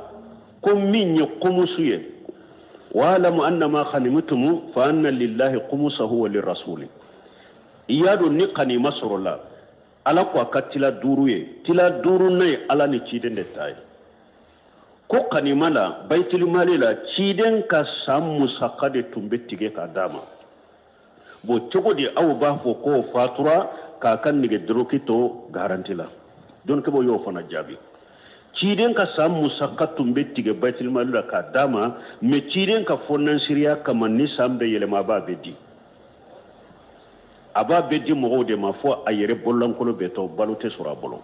ko min ye kumusu ye, wa'lamu annama ghanimtum fa anna lillahi khumsahu wa lirrasuli. I y'a dɔn ni kanima sɔrɔla, ala ko a ka tila duuru ye, tila duuru n'a ye ala ni ciden de ta ye. Ko kanima la, bayitilimali la, ciden ka san musaka de tun bɛ tigɛ k'a d'a ma. Bon, cogo di aw b'a fɔ k'o fatura k'a ka nɛgɛ dɔlɔki to garanti la? Dɔnnikɛbaaw y'o fana jaabi. Ciden ka san musaka tun bɛ tigɛ bayitilimali la k'a d'a ma, mɛ ciden ka fɔnansiriya kama, ni san bɛ yɛlɛma, a b'a bɛ di, a b'a bɛ di mɔgɔw de ma, fo a yɛrɛ bololankolon bɛ to, balo tɛ sɔrɔ a bolo.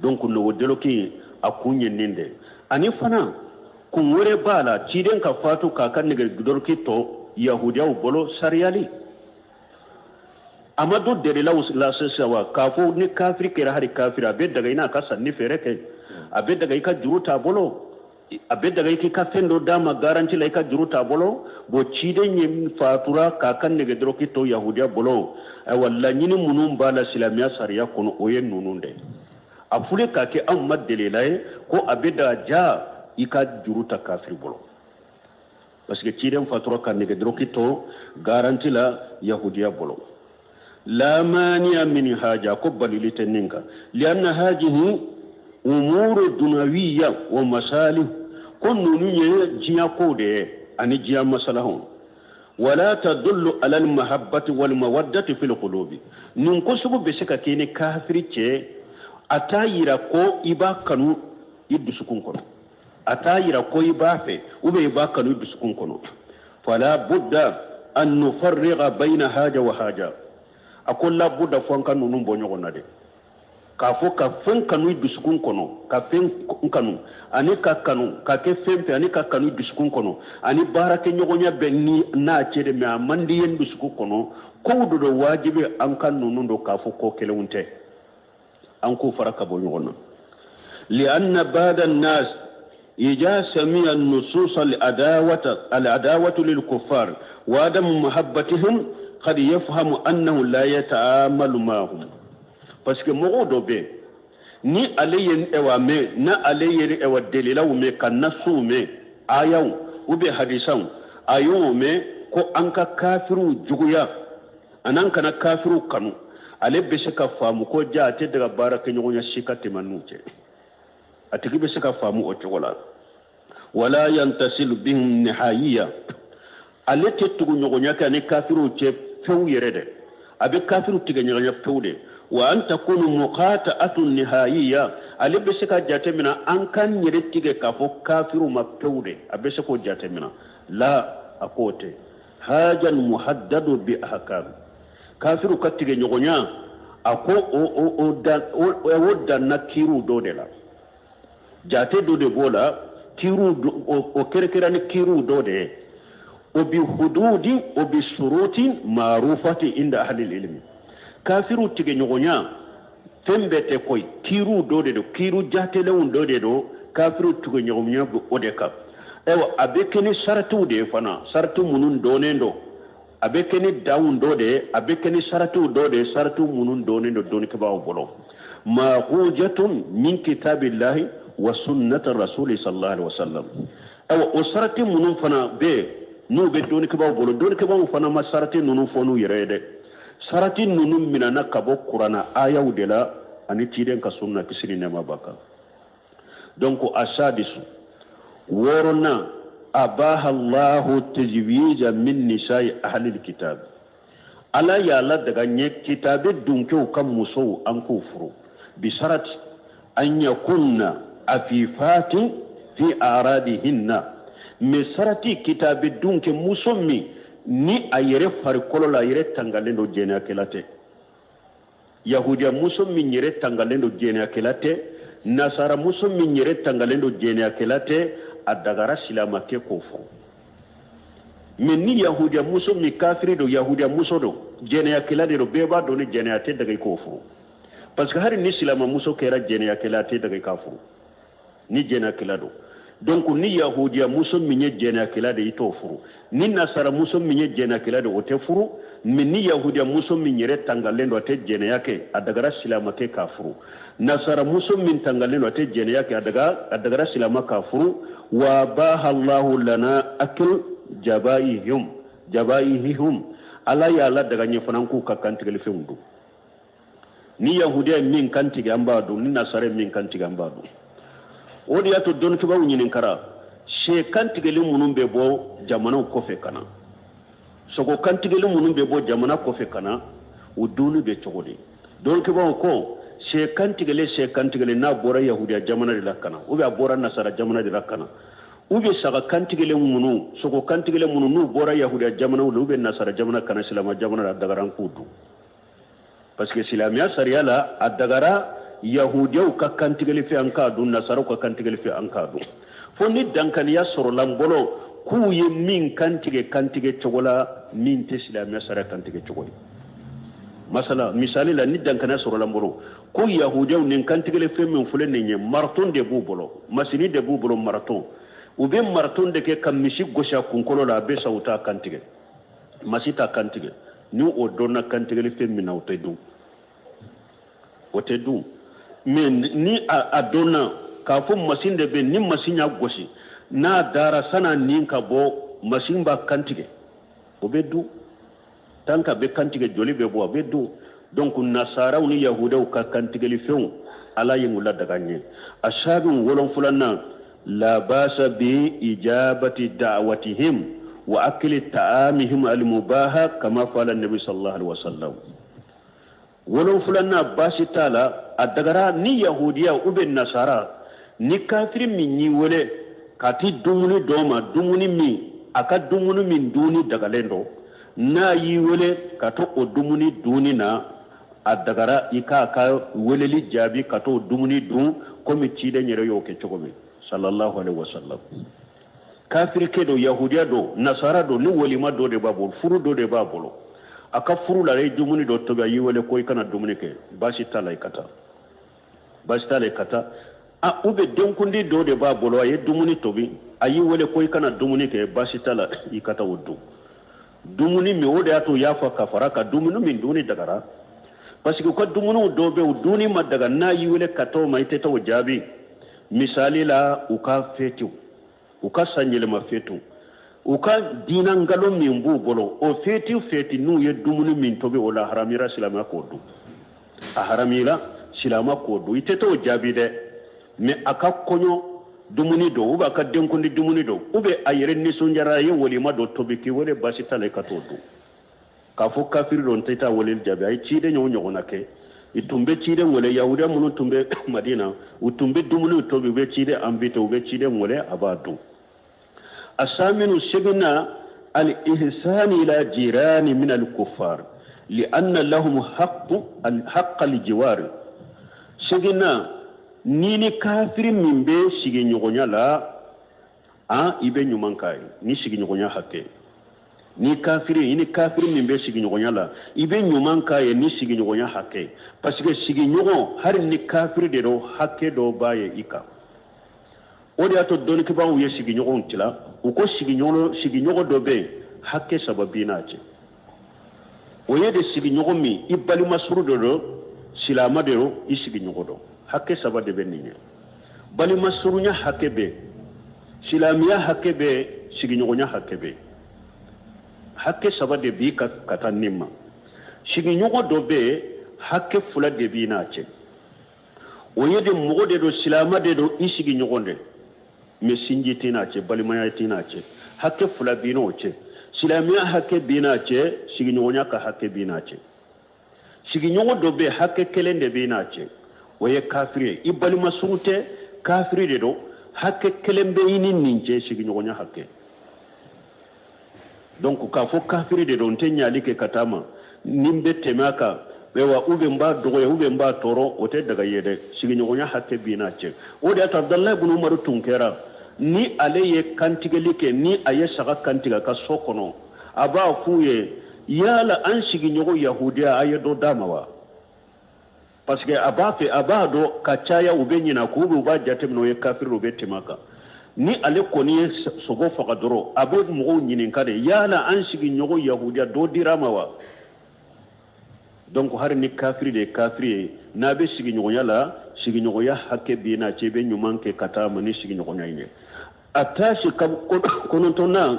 Donc nɛgɛ dɔlɔki a kun ye nin de. Ani fana kun wɛrɛ b'a la, ciden ka fatu k'a ka nɛgɛ dɔlɔki to yahudiyaw bolo, sariyali a ma don dɛrɛlaw la sisan wa, k'a fɔ ni kafiri kɛra hali kafiri, a bɛ daga i n'a ka sanni feere kɛ, a bɛ daga i ka juru t'a bolo. A bɛ daga i k'i ka fɛn dɔ d'a ma garanti la, i ka juru t'a bolo. Bon, ciden ye fatura k'a ka nɛgɛdɔrɔki to yahudiya bolo. Ayiwa, laɲini minnu b'a la silamɛya sariya kɔnɔ, o ye ninnu de a fule k'a kɛ anw ma delila ye ko a bɛ daga ja i ka juru ta kafiri bolo, parce que ciden fatura ka nɛgɛdɔrɔki to garanti la yahudiya bolo. La maniya min haja, ko balili tɛ nin kan, lianna hajihi umuru dunawiya wa masalih, ko ninnu ye diɲɛ kow de ye ani diɲɛ masalahaw. Wala tadullu ala almahabbati wal mawaddati fil qulubi. Nin ko sugu bɛ se ka kɛ ni kafiri cɛ, a t'a yira ko i b'a kanu i dusukun kɔnɔ, a t'a yira ko i b'a fɛ ou bien i b'a kanu i dusukun kɔnɔ. Fala budda an nufarriga bayna haja wa haja. A ko la budda, fo an ka ninnu bɔ ɲɔgɔn na de, k'a fɔ ka fɛn kanu i dusukun kɔnɔ, ka fɛn kanu ani ka kanu ka kɛ fɛn fɛ ani ka kanu i dusukun kɔnɔ ani baarakɛɲɔgɔnya bɛ ni n'a cɛ de, mais a man di ye n dusukun kɔnɔ. Kow dɔ don wajibi an ka ninnu don k'a fɔ ko kelenw tɛ, an k'u fara ka bɔ ɲɔgɔn na. Lianna bada nas ija samiya nusus al-adawata al-adawatu lil kuffar wa adamu mahabbatihim qad yafhamu annahu la yata'amalu ma'ahum. Parce que mɔgɔw dɔ bɛ ni ale ye ɛwa mɛn, na ale ye ɛwa delilaw mɛn, ka nasuw mɛn, ayaw ou bien hadisaw, a y'o mɛn ko an ka kafiriw juguya an'an kana kafiriw kanu, ale bɛ se ka faamu ko ja a tɛ daga baarakɛɲɔgɔnya si ka tɛmɛ n'u cɛ. A tigi bɛ se ka faamu o cogo la. Wala yantasilu bihim nihayiya, ale tɛ tuguɲɔgɔnya kɛ ani kafiriw cɛ fewu yɛrɛ dɛ, a bɛ kafiriw tigɛ ɲɔgɔnya pewu de. Wa an takunu muqata'atun nihayiya, ale bɛ se ka jate minɛ an k'an yɛrɛ tigɛ k'a fɔ kafiriw ma pewu de, a bɛ se k'o jate minɛ la. A k'o tɛ hajan muhaddadu bi ahkam. Kafiriw ka tigɛ ɲɔgɔnya, a ko o danna kiiriw dɔ de la, jate dɔ de b'o la, kiiriw o kɛrɛkɛrɛ ni kiiriw dɔ de ye, o bi hududi, o bi suruti ma'rufati inda ahli ilmi. Kafiriw tigɛ ɲɔgɔnya fɛn bɛɛ tɛ koyi, kiiriw dɔ de don, kiiriw jatelenw dɔ de don. Kafiriw tigɛ ɲɔgɔnya bɛ o de kan. Ayiwa, a bɛ kɛ ni saratiw de ye fana, sarati minnu dɔnnen don. A bɛ kɛ ni danw dɔ de ye, a bɛ kɛ ni saratiw dɔ de ye, saratiw minnu dɔnnen don dɔnnikɛbaaw bolo, maxujatun min kitabillahi wa sunnati rasuli sallallahu alaihi wasallam. Ayiwa, o sarati minnu fana bɛ yen n'u bɛ dɔnnikɛbaaw bolo, dɔnnikɛbaaw fana ma sarati ninnu fɔ n'u yɛrɛ ye dɛ. Sarati ninnu minɛna ka bɔ kuranna ayaw de la ani ciden ka sunna, kisi ni nɛɛma b'a kan. Donc asadisu, wɔɔrɔnan, abaha allahu tajwija min nisa'i ahlil kitab. Ala y'a ladaga ɲɛ kitabe dunkew ka musow an k'u furu, bisarati an yakunna afifatin fi aradihinna. Mais sarati, kitabe dunke muso min ni a yɛrɛ farikolo la, a yɛrɛ tangalen don, jɛnɛyakɛla tɛ. Yahudiya muso min yɛrɛ tangalen don, jɛnɛyakɛla tɛ. Nasara muso min yɛrɛ tangalen don, jɛnɛyakɛla tɛ, a dagara silamakɛ k'o furu. Mais ni yahudiya muso min kafiri don, yahudiya muso don, jɛnɛyakɛla de don, bɛɛ b'a dɔn ni jɛnɛya tɛ daga i k'o furu, parce que hali ni silamamuso kɛra jɛnɛyakɛla, a tɛ daga i k'a furu ni jɛnɛyakɛla don. Donc ni yahudiya muso min ye jɛnɛyakɛla de, i t'o furu. Ni nasara muso min ye jɛnɛyakɛla de, o tɛ furu. Mais ni yahudiya muso min yɛrɛ tangalen don, a tɛ jɛnɛya kɛ, a dagara silamakɛ k'a furu. Nasara muso min tangalen don, a tɛ jɛnɛya kɛ, a dagara silama k'a furu. Wa baha allahu lana akil jabaihim jabaihihum. Ala y'a ladaga ɲɛ fana k'u ka kantigɛlifɛnw dun. Ni yahudiya ye min kantigɛ, an b'a dun. Ni nasara ye min kantigɛ, an b'a dun. O de y'a to dɔnnikɛbaaw ɲininkara, sɛ kantigɛli minnu bɛ bɔ jamanaw kɔfɛ ka na, sogo kantigɛli minnu bɛ bɔ jamana kɔfɛ ka na, o dunni bɛ cogo di? Dɔnnikɛbaaw ko sɛ kantigɛli, sɛ kantigɛli n'a bɔra yahudiya jamana de la ka na, ou bien a bɔra nasara jamana de la ka na, ou bien saga kantigɛlen minnu, sogo kantigɛlen minnu n'u bɔra yahudiya jamanaw la ou bien nasara jamana ka na silama jamana la, a dagara an k'u dun, parce que silamɛya sariya la, a dagara yahudiyaw ka kantigɛli fɛ an k'a dun, nasaraw ka kantigɛli fɛ an k'a dun, fo ni dankaniya sɔrɔla n bolo k'u ye min kantigɛ kantigɛ cogo la min tɛ silamɛya sariya kantigɛ cogo ye. Masala, misali la, ni dankaniya sɔrɔla n bolo Ko yahudiyaw nin kantigɛli fɛn min filɛ nin ye, mariton de b'u bolo, masini de b'u bolo, mariton. U bɛ mariton de kɛ ka misi gosi a kunkolo la, a bɛ sa, u t'a kantigɛ, masi t'a kantigɛ. Ni o donna kantigɛli fɛn min na, o tɛ dun, o tɛ dun. Mais ni a donna k'a fɔ masin de bɛ, ni masin y'a gosi, n'a dara san'a nin ka bɔ, masin b'a kantigɛ, o bɛ dun. Tant qu'a bɛ kantigɛ, joli bɛ bɔ, a bɛ dun. Donc nasaraw ni yahudaw ka kantigɛli fɛnw, Ala ye u ladaga an ye. Asabi wolonfulanan, la basa bi ijabati da'watihim wa akli ta'amihim almubaha kama fala nabi sallallahu alaihi wasallam. Wolonfulanan, baasi t'a la, a dagara ni yahudiya ou bien nasara ni kafiri min y'i wele ka ti dumuni dɔ ma, dumuni min a ka dumuni min dunni dagalen don, n'a y'i wele ka to o dumuni dunni na, a dagara i k'a ka weleli jaabi ka to o dumuni dun, komi ciden yɛrɛ y'o kɛ cogo min, sallallahu alaihi wasallam. Kafirikɛ don, yahudiya don, nasara don, ni walima dɔ de b'a bolo, furu dɔ de b'a bolo, a ka furu la, a ye dumuni dɔ tobi, a y'i wele ko i ka na dumuni kɛ, baasi t'a la, i ka taa, baasi t'a la, i ka taa. A ou bien denkundi dɔ de b'a bolo, a ye dumuni tobi, a y'i wele ko i ka na dumuni kɛ, baasi t'a la, i ka taa o dun dumuni min. O de y'a to u y'a fɔ ka fara ka dumuni min dunni dagara, parce que u ka dumuniw dɔw bɛ, u dunni ma daga. N'a y'i wele ka taa o ma, i tɛ taa o jaabi. Misali la, u ka fetiw, u ka sanyɛlɛma fetiw, u ka diina nkalon min b'u bolo, o feti feti n'u ye dumuni min tobi, o la haramira silamɛ k'o dun, a haramira silamɛ k'o dun. I tɛ t'o jaabi dɛ, mais a ka kɔɲɔ dumuni don, ou bien a ka denkundi dumuni don, ou bien a yɛrɛ nisɔndiyara, a ye walima dɔ tobi k'i wele, baasi t'a la, i ka t'o dun. K'a fɔ kafiri don, tɛ taa weleli jaabi, a ye ciden y'o ɲɔgɔnna kɛ. I tun bɛ ciden wele, yahudiya minnu tun bɛ Madina, u tun bɛ dumuniw tobi, u bɛ ciden invité, u bɛ ciden wele, a b'a dun. Asaminu, seginna, al-ihsan ila jirani min al-kuffar li'anna lahum haqq al-jiwar. Seginna, ni ni kafiri min bɛ sigiɲɔgɔnya la, an i bɛ ɲuman k'a ye ni sigiɲɔgɔnya hakɛ. Ni kafiri, i ni kafiri min bɛ sigiɲɔgɔnya la, i bɛ ɲuman k'a ye ni sigiɲɔgɔnya hakɛ, parce que sigiɲɔgɔn, hali ni kafiri de don, hakɛ dɔ b'a ye i kan. O de y'a to dɔnnikɛbaaw ye sigiɲɔgɔnw tila. U ko sigiɲɔgɔn dɔ bɛ yen, hakɛ saba b'i n'a cɛ. O ye de sigiɲɔgɔn min i balima suru dɔ don, silama de don, i sigiɲɔgɔn don, hakɛ saba de bɛ nin ye. Balima surunya hakɛ bɛ, silamɛya hakɛ bɛ, sigiɲɔgɔnya hakɛ bɛ. Hakɛ saba de b'i ka ka taa nin ma. Sigiɲɔgɔn dɔ bɛ yen, hakɛ fila de b'i n'a cɛ. O ye de mɔgɔ de don, silama de don, i sigiɲɔgɔn de, mais sinji t'i n'a cɛ, balimaya t'i n'a cɛ. Hakɛ fila b'i n'o cɛ: silamɛya hakɛ b'i n'a cɛ, sigiɲɔgɔnya ka hakɛ b'i n'a cɛ. Sigiɲɔgɔn dɔ bɛ, hakɛ kelen de b'i n'a cɛ, o ye kafiri ye. I balima sugu tɛ, kafiri de don, hakɛ kelen bɛ i ni nin cɛ, sigiɲɔgɔnya hakɛ. Donc k'a fɔ kafiri de don, n tɛ ɲali kɛ ka taa ma, ni n bɛ tɛmɛ a kan, ayiwa, ou bien n b'a dɔgɔya, ou bien n b'a tɔɔrɔ, o tɛ daga ye dɛ. Sigiɲɔgɔnya hakɛ b'i n'a cɛ. O de y'a to Abudalayi ibn Umaru tun kɛra ni ale ye kantigɛli kɛ, ni a ye saga kantigɛ a ka so kɔnɔ, a b'a f'u ye: yala an sigiɲɔgɔn yahudiya, a ye dɔ d'a ma wa? Parce que a b'a fɛ, a b'a dɔn ka caya u bɛ ɲinɛ k'u bɛ, u b'a jateminɛ o ye kafiri, u bɛ tɛmɛ a kan. Ni ale kɔni ye sogo faga dɔrɔn, a bɛ mɔgɔw ɲininka de: yala an sigiɲɔgɔn yahudiya, dɔ dira a ma wa? Donc hali ni kafiri de ye kafiri ye, n'a bɛ sigiɲɔgɔnya la, sigiɲɔgɔnya hakɛ b'i n'a cɛ, i bɛ ɲuman kɛ ka taa ma ni sigiɲɔgɔnya in ye. A taasi kɔnɔntɔnnan,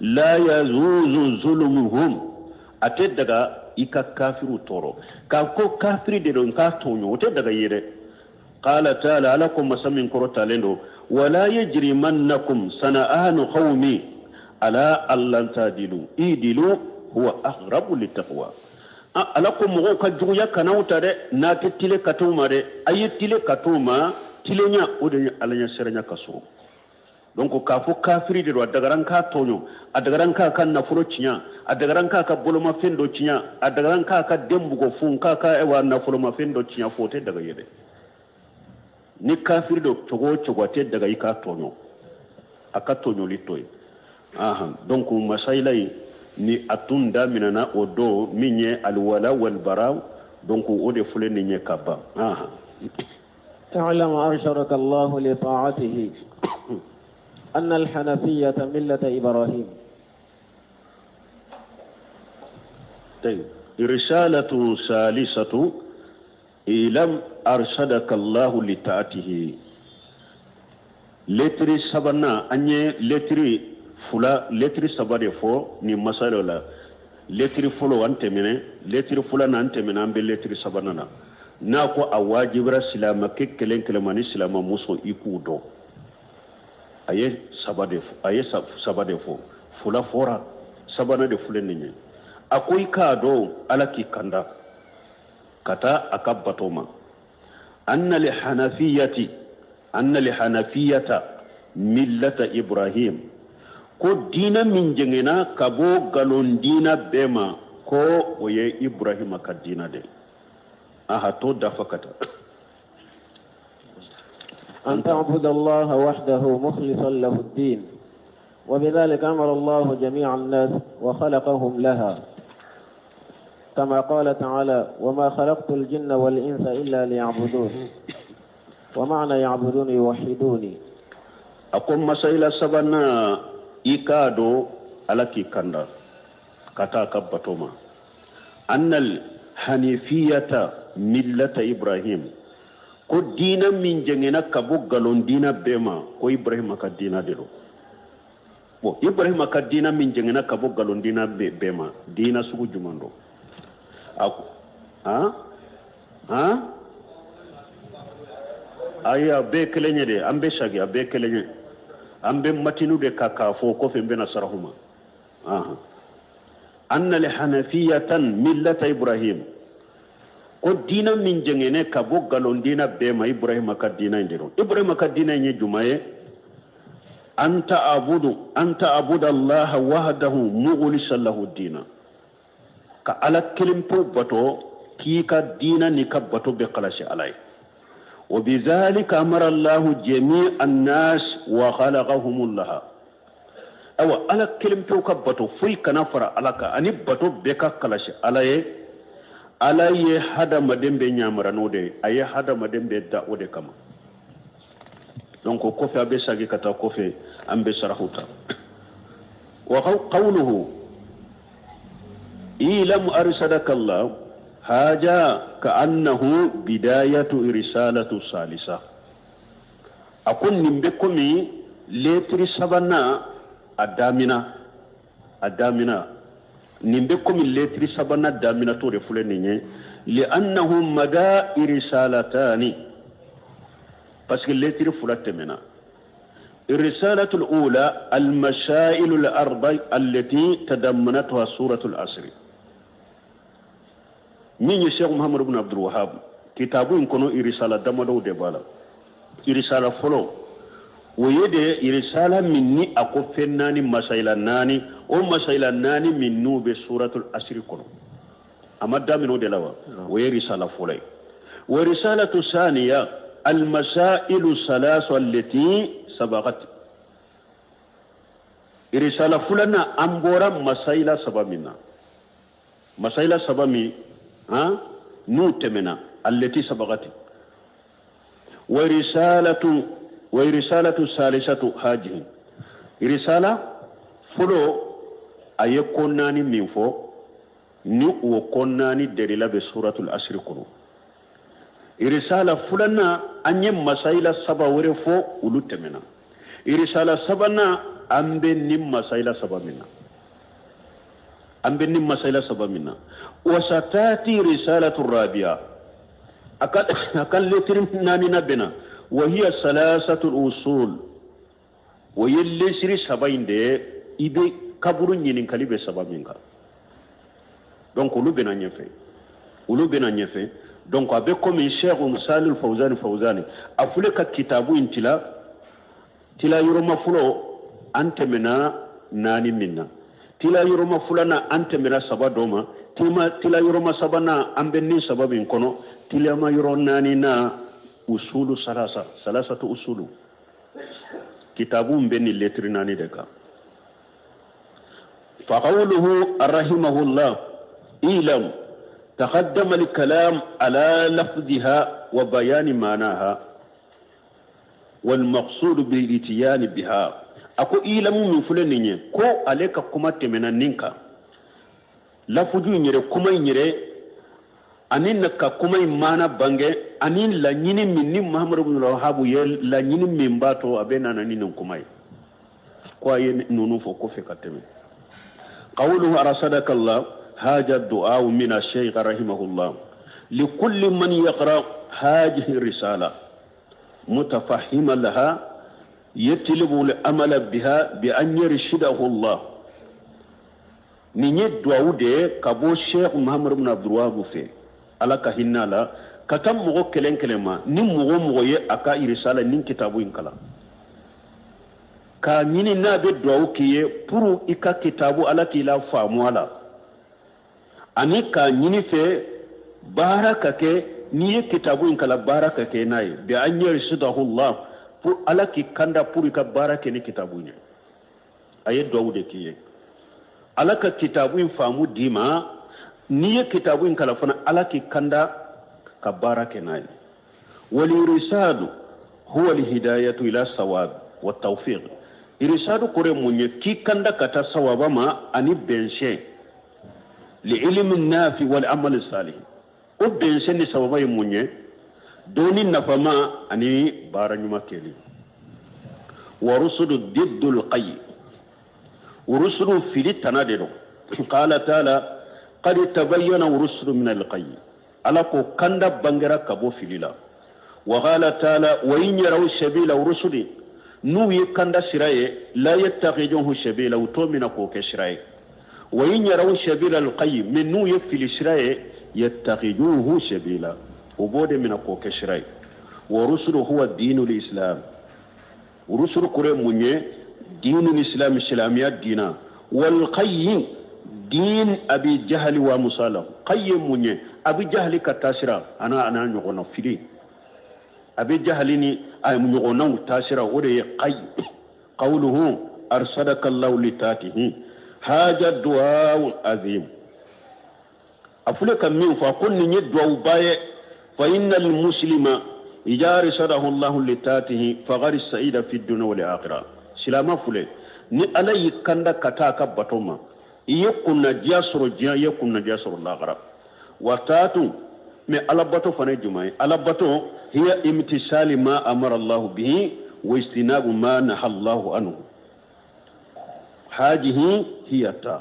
la yazuzu zulumuhum, a tɛ daga i ka kafiriw tɔɔrɔ. K'a ko kafiri de don, k'a tɔɲɔ, o tɛ daga i ye dɛ. Qala taala, Ala ko, masa min kɔrɔtalen don: wala yajrimannakum sana'anu qawmi ala allan tadilu idilu huwa aqrabu littaqwa. Ala ko mɔgɔw ka juguya kan'aw ta dɛ, n'a tɛ tile ka t'u ma dɛ, a ye tile ka t'u ma. Tilenya, o de ye Ala ɲɛsiranya ka surun. Donc k'a fɔ kafiri de don, a dagara n k'a tɔɲɔ, a dagara n k'a ka nafolo tiɲɛ, a dagara n k'a ka bolomafɛn dɔ tiɲɛ, a dagara n k'a ka den bugɔ fu, n k'a ka ayiwa nafolomafɛn dɔ tiɲɛ fo, o tɛ daga ye dɛ. Ni kafiri don cogo o cogo, a tɛ daga i k'a tɔɲɔ, a ka tɔɲɔli to yen. Ahan, donc masayila in ni a tun daminɛna o don min ye alwala walbara. Donc o de filɛ nin ye ka ban. اعلم أرشدك الله لطاعته أن الحنفية ملة إبراهيم طيب رسالة ثالثة اعلم أرشدك الله لطاعته letiri sabanan an ye letiri fila letiri saba de fɔ nin masala la letiri fɔlɔ an tɛmɛnɛ letiri filanan an tɛmɛnɛ an bɛ letiri sabanan na n'a ko a wajibira silamakɛ kelen kelen ma ni silamamuso i k'u dɔn a ye saba de a ye saba de fɔ fila fɔra sabanan de filɛ nin ye a ko i k'a dɔn ala k'i kanda ka taa a ka bato ma anna li hanafiyati anna li hanafiyata millata ibrahim ko diina min jɛngɛna ka bɔ galon diina bɛɛ ma ko o ye ibrahima ka diina de aha to dafa ka taa أن تعبد الله وحده مخلصا له الدين وبذلك أمر الله جميع الناس وخلقهم لها كما قال تعالى وما خلقت الجن والإنس إلا ليعبدون ومعنى يعبدون يوحدوني a ko masayila sabanan i k'a dɔn ala k'i kanda ka taa ka bato ma annal hanifiyata millata ibrahim ko diina min jɛngɛna ka bɔ galon diina bɛɛ ma ko ibrahima ka diina de don bon ibrahima ka diina min jɛngɛna ka bɔ galon diina bɛɛ ma diina sugu jumɛn don a han han ayi a bɛɛ kelen ye de an bɛ sagi a bɛɛ kelen ye an bɛ matinu de ka k'a fɔ kɔfɛ n bɛna sarahu ma anna li hanafiyatan millata ibrahim ko diina min jɛngɛnɛ ka bɔ galon diina bɛɛ ma ibrahima ka diina in de don ibrahima ka diina in ye jumɛn ye an ta'abudu an ta'abuda allaha wahdahu mukhlisan lahu diina ka ala kelen pewu bato k'i ka diina n'i ka bato bɛɛ kalasi ala ye وبذلك أمر الله جميع الناس وخلقهم لها awa ala kelen pewu ka bato foyi kana fara ala kan ani bato bɛɛ ka kalasi ala ye ala ye hadamaden bɛɛ ɲamara n'o de ye a ye hadamaden bɛɛ da o de kama donc o kɔfɛ a bɛ sagi ka taa kɔfɛ an bɛ sarahu ta wa qawluhu ilam arsadaka Allah haja ka annahu bidayatu risalatu salisa a ko nin bɛ komi letiri sabanan a damina a damina nin bɛ komi letiri sabanan damina t'o de filɛ nin ye li'annahu mada irisalatani parce que letiri fila tɛmɛna الرسالة الأولى المسائل الأربع التي تضمنتها سورة العصر min ye Sheikh Muhammad ibn Abdul Wahhab kitabu in kɔnɔ irisala damadɔw de b'a la irisala fɔlɔ o ye de irisala min ni a ko fɛn naani masayila naani o masayila naani min n'u bɛ suratul asiri kɔnɔ a ma daminɛ o de la wa o ye risala fɔlɔ ye wa risalatu saniya almasailu salasu allati sabagat risala filanan an bɔra masayila saba min na masayila saba min han n'u tɛmɛna allati sabagati wa risalatu wa risalatu salisatu hajihi risala fɔlɔ a ye ko naani min fɔ ni o ko naani delila bɛ suratul asiri kɔnɔ irisala filanan an ye masayila saba wɛrɛ fɔ olu tɛmɛna irisala sabanan an bɛ nin masayila saba min na an bɛ nin masayila saba min na wasatati risalatu rabiya a ka letiri naaninan bɛ na wa hiya salasatu usul o ye lesiri saba in de ye i bɛ kaburu ɲininkali bɛ saba min kan donc olu bɛna ɲɛfɛ olu bɛna ɲɛfɛ donc a bɛ komi Cheikh Salih Fawzani Fawzani a filɛ ka kitabu in tila tila yɔrɔma fɔlɔ an tɛmɛna naani min na tila yɔrɔma filanan an tɛmɛna saba dɔ ma tila yɔrɔma sabanan an bɛ nin saba min kɔnɔ tilama yɔrɔ naaninan usulu salasa salasatu usulu kitabu bɛ nin letiri naani de kan fa qawluhu rahimahullah ilam تقدم الكلام على لفظها وبيان معناها والمقصود بالاتيان بها. أكو إيلام من فلان كو عليك كما تمنا نينكا lafuju in yɛrɛ, kuma in yɛrɛ, ani ka kuma in maana bange, ani laɲini min ni Muhammadu bin Wahabu ye laɲini min b'a to a bɛ nana ni nin kuma ye, ko a ye ninnu fɔ kɔfɛ ka tɛmɛ. Qawluhu arsadaka Allah haja du'a min ash-shaykh rahimahullah likulli man yaqra hadhihi risala mutafahhiman laha yatlubu al-amala biha bi an yarshidahu Allah. Nin ye duwawu de ye ka bɔ Sheikh Muhammadu bin Abdul Wahab fɛ, Ala ka hinɛ a la, ka taa mɔgɔ kelen kelen ma, ni mɔgɔ mɔgɔ ye a ka irisala ni kitabu in kalan, k'a ɲini n'a bɛ duwawu k'i ye pour i ka kitabu Ala k'i la faamu a la, ani k'a ɲini fɛ baara ka kɛ n'i ye kitabu in kalan, baara ka kɛ n'a ye, bi an yarsidahu Allah, pour Ala k'i kanda pour i ka baara kɛ ni kitabu in ye. A ye duwawu de k'i ye, Ala ka kitabu in faamu d'i ma, n'i ye kitabu in kalan fana, Ala k'i kanda ka baara kɛ n'a ye. Wal irsadu huwa al hidayatu ila sawab wa tawfiq. Irsadu kɔrɔ ye mun ye? K'i kanda ka taa sawaba ma ani bɛnsɛn, li ilmi nafi wal amal salih. O bɛnsɛn ni sawaba ye mun ye? Dɔnni nafama ani baara ɲuman kɛli. Wa rusudu diddul qayy, rusulu fili tana de don. Qala ta'ala qad tabayyana rusulu min al-qayy, Ala ko kanda bangera ka bɔ fili la. Wa qala ta'ala wa in yaraw sabila rusuli, n'u ye kanda sira ye, la yattakhiduhu sabila, u t'o minɛ k'o kɛ sira ye. Wa in yaraw sabila al-qayy, mais n'u ye fili sira ye, yattakhiduhu sabila, u b'o de minɛ k'o kɛ sira ye. Wa rusulu huwa dinul islam, rusulu kɔrɔ ye mun ye? Dinul islam, silamɛya diina. Wal qayy din abi jahali wa musala, qayy mun ye? Abi jahali ka taasira ana ana ɲɔgɔnna fili, abi jahali ni a ɲɔgɔnnaw taasira, o de ye qayy. Qawluhu arsadaka Allahu li taatihi haja du'a azim. A filɛ ka min fɔ, ko nin ye duwawuba ye. Fa innal muslima idha arsadahu Allahu li taatihi faqad sa'ida fi dunya wal akhirah. Silama filɛ, ni Ala y'i kanda ka taa a ka bato ma, i ye kunnadiya sɔrɔ diɲɛ, i ye kunnadiya sɔrɔ lahara. Wa taatu, mais Ala bato fana ye jumɛn ye? Ala bato hiya imtisali ma amara Allahu bihi wa istinabu ma naha Allahu anhu. Hadihi hiya ta.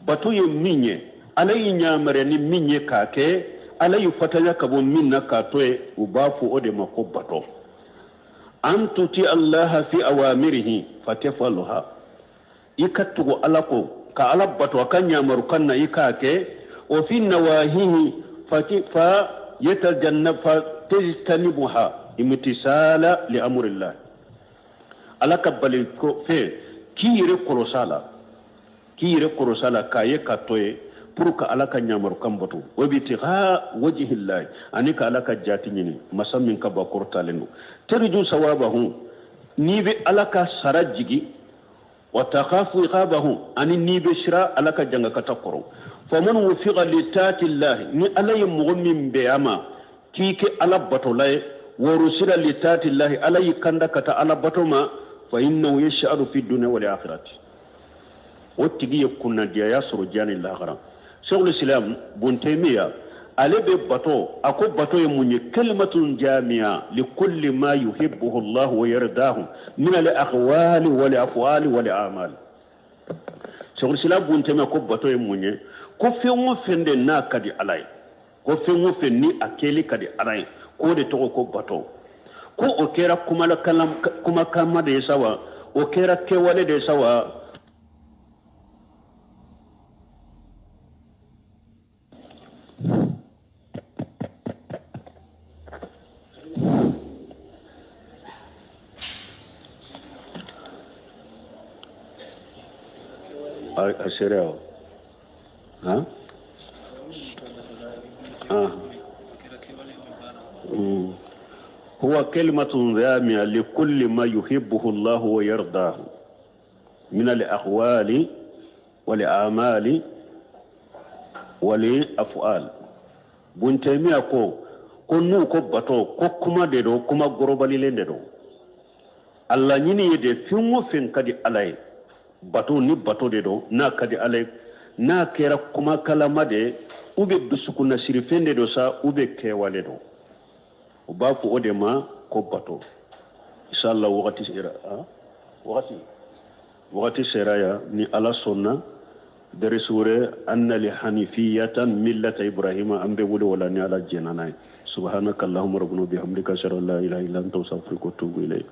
Bato ye min ye, Ala y'i yamaruya ni min ye k'a kɛ, Ala y'i fatanya ka bɔ min na k'a to yen, u b'a fɔ o de ma ko bato. An tuti Allaha fi awamirihi fatafalha, i ka tugu Ala ko, ka Ala bato a ka yamarukan na, i k'a kɛ. O fi nawahihi fa yatajannab fa tajtanibuha imtisala li amrillah. Ala ka bali ko fɛn k'i yɛrɛ kɔlɔsi a la, k'i yɛrɛ kɔlɔsi a la k'a ye ka to ye pour que Ala ka yamarukan bato. O bi tiga wajhillahi, ani ka Ala ka jati ɲini, masa min ka ba kɔrɔtalen don. Tarju sawabahu, n'i bɛ Ala ka sara jigi, wa takhafu iqabahu, ani n'i bɛ sira Ala ka jangakata kɔrɔ. Faman wufiqa li taatillahi, ni Ala ye mɔgɔ min bɛn a ma k'i kɛ Ala batola ye, wa rusila li taatillahi, Ala y'i kanda ka taa Ala bato ma, fa innahu yash'aru fi dunya wal akhirati, o tigi ye kunnadiyaya sɔrɔ diɲɛ ni lahara. Sheikhul Islam Ibn Taymiyyah ale bɛ bato, a ko bato ye mun ye? Kalimatun jami'a li kulli ma yuhibbuhu Allah wa yardahu min al aqwali wal af'ali wal a'mal. Sheikhul Islam Ibn Taymiyyah ko bato ye mun ye? Ko fɛn o fɛn de n'a ka di Ala ye, ko fɛn o fɛn ni a kɛli ka di Ala ye, k'o de tɔgɔ ko bato. Ko o kɛra kumakanma de ye sa wa, o kɛra kɛwale de ye sa wa, a seereya o han huwa kalimatun jami'a li kulli ma yuhibbuhu Allahu wa yardahu min al-aqwali wal a'mali wal af'al. Bun Taymiya ko ko n'u ko bato ko kuma de don kuma gorobalilen de don a laɲini ye de fɛn o fɛn ka di ala ye bato ni bato de don n'a ka di ala ye n'a kɛra kuma kalama de ou bien dusukunnasirifɛn de don sa ou bien kɛwale don u b'a fɔ o de ma ko bato inshallah wagati sera wagati wagati sera yan ni ala sɔnna dɛrɛsi wɛrɛ anna li hanifiyatan millata ibrahima an bɛ wuli o la ni ala jɛnna n'a ye subhanaka allahumma rabbana bihamdika ashhadu an la ilaha illa anta astaghfiruka wa atubu ilayk.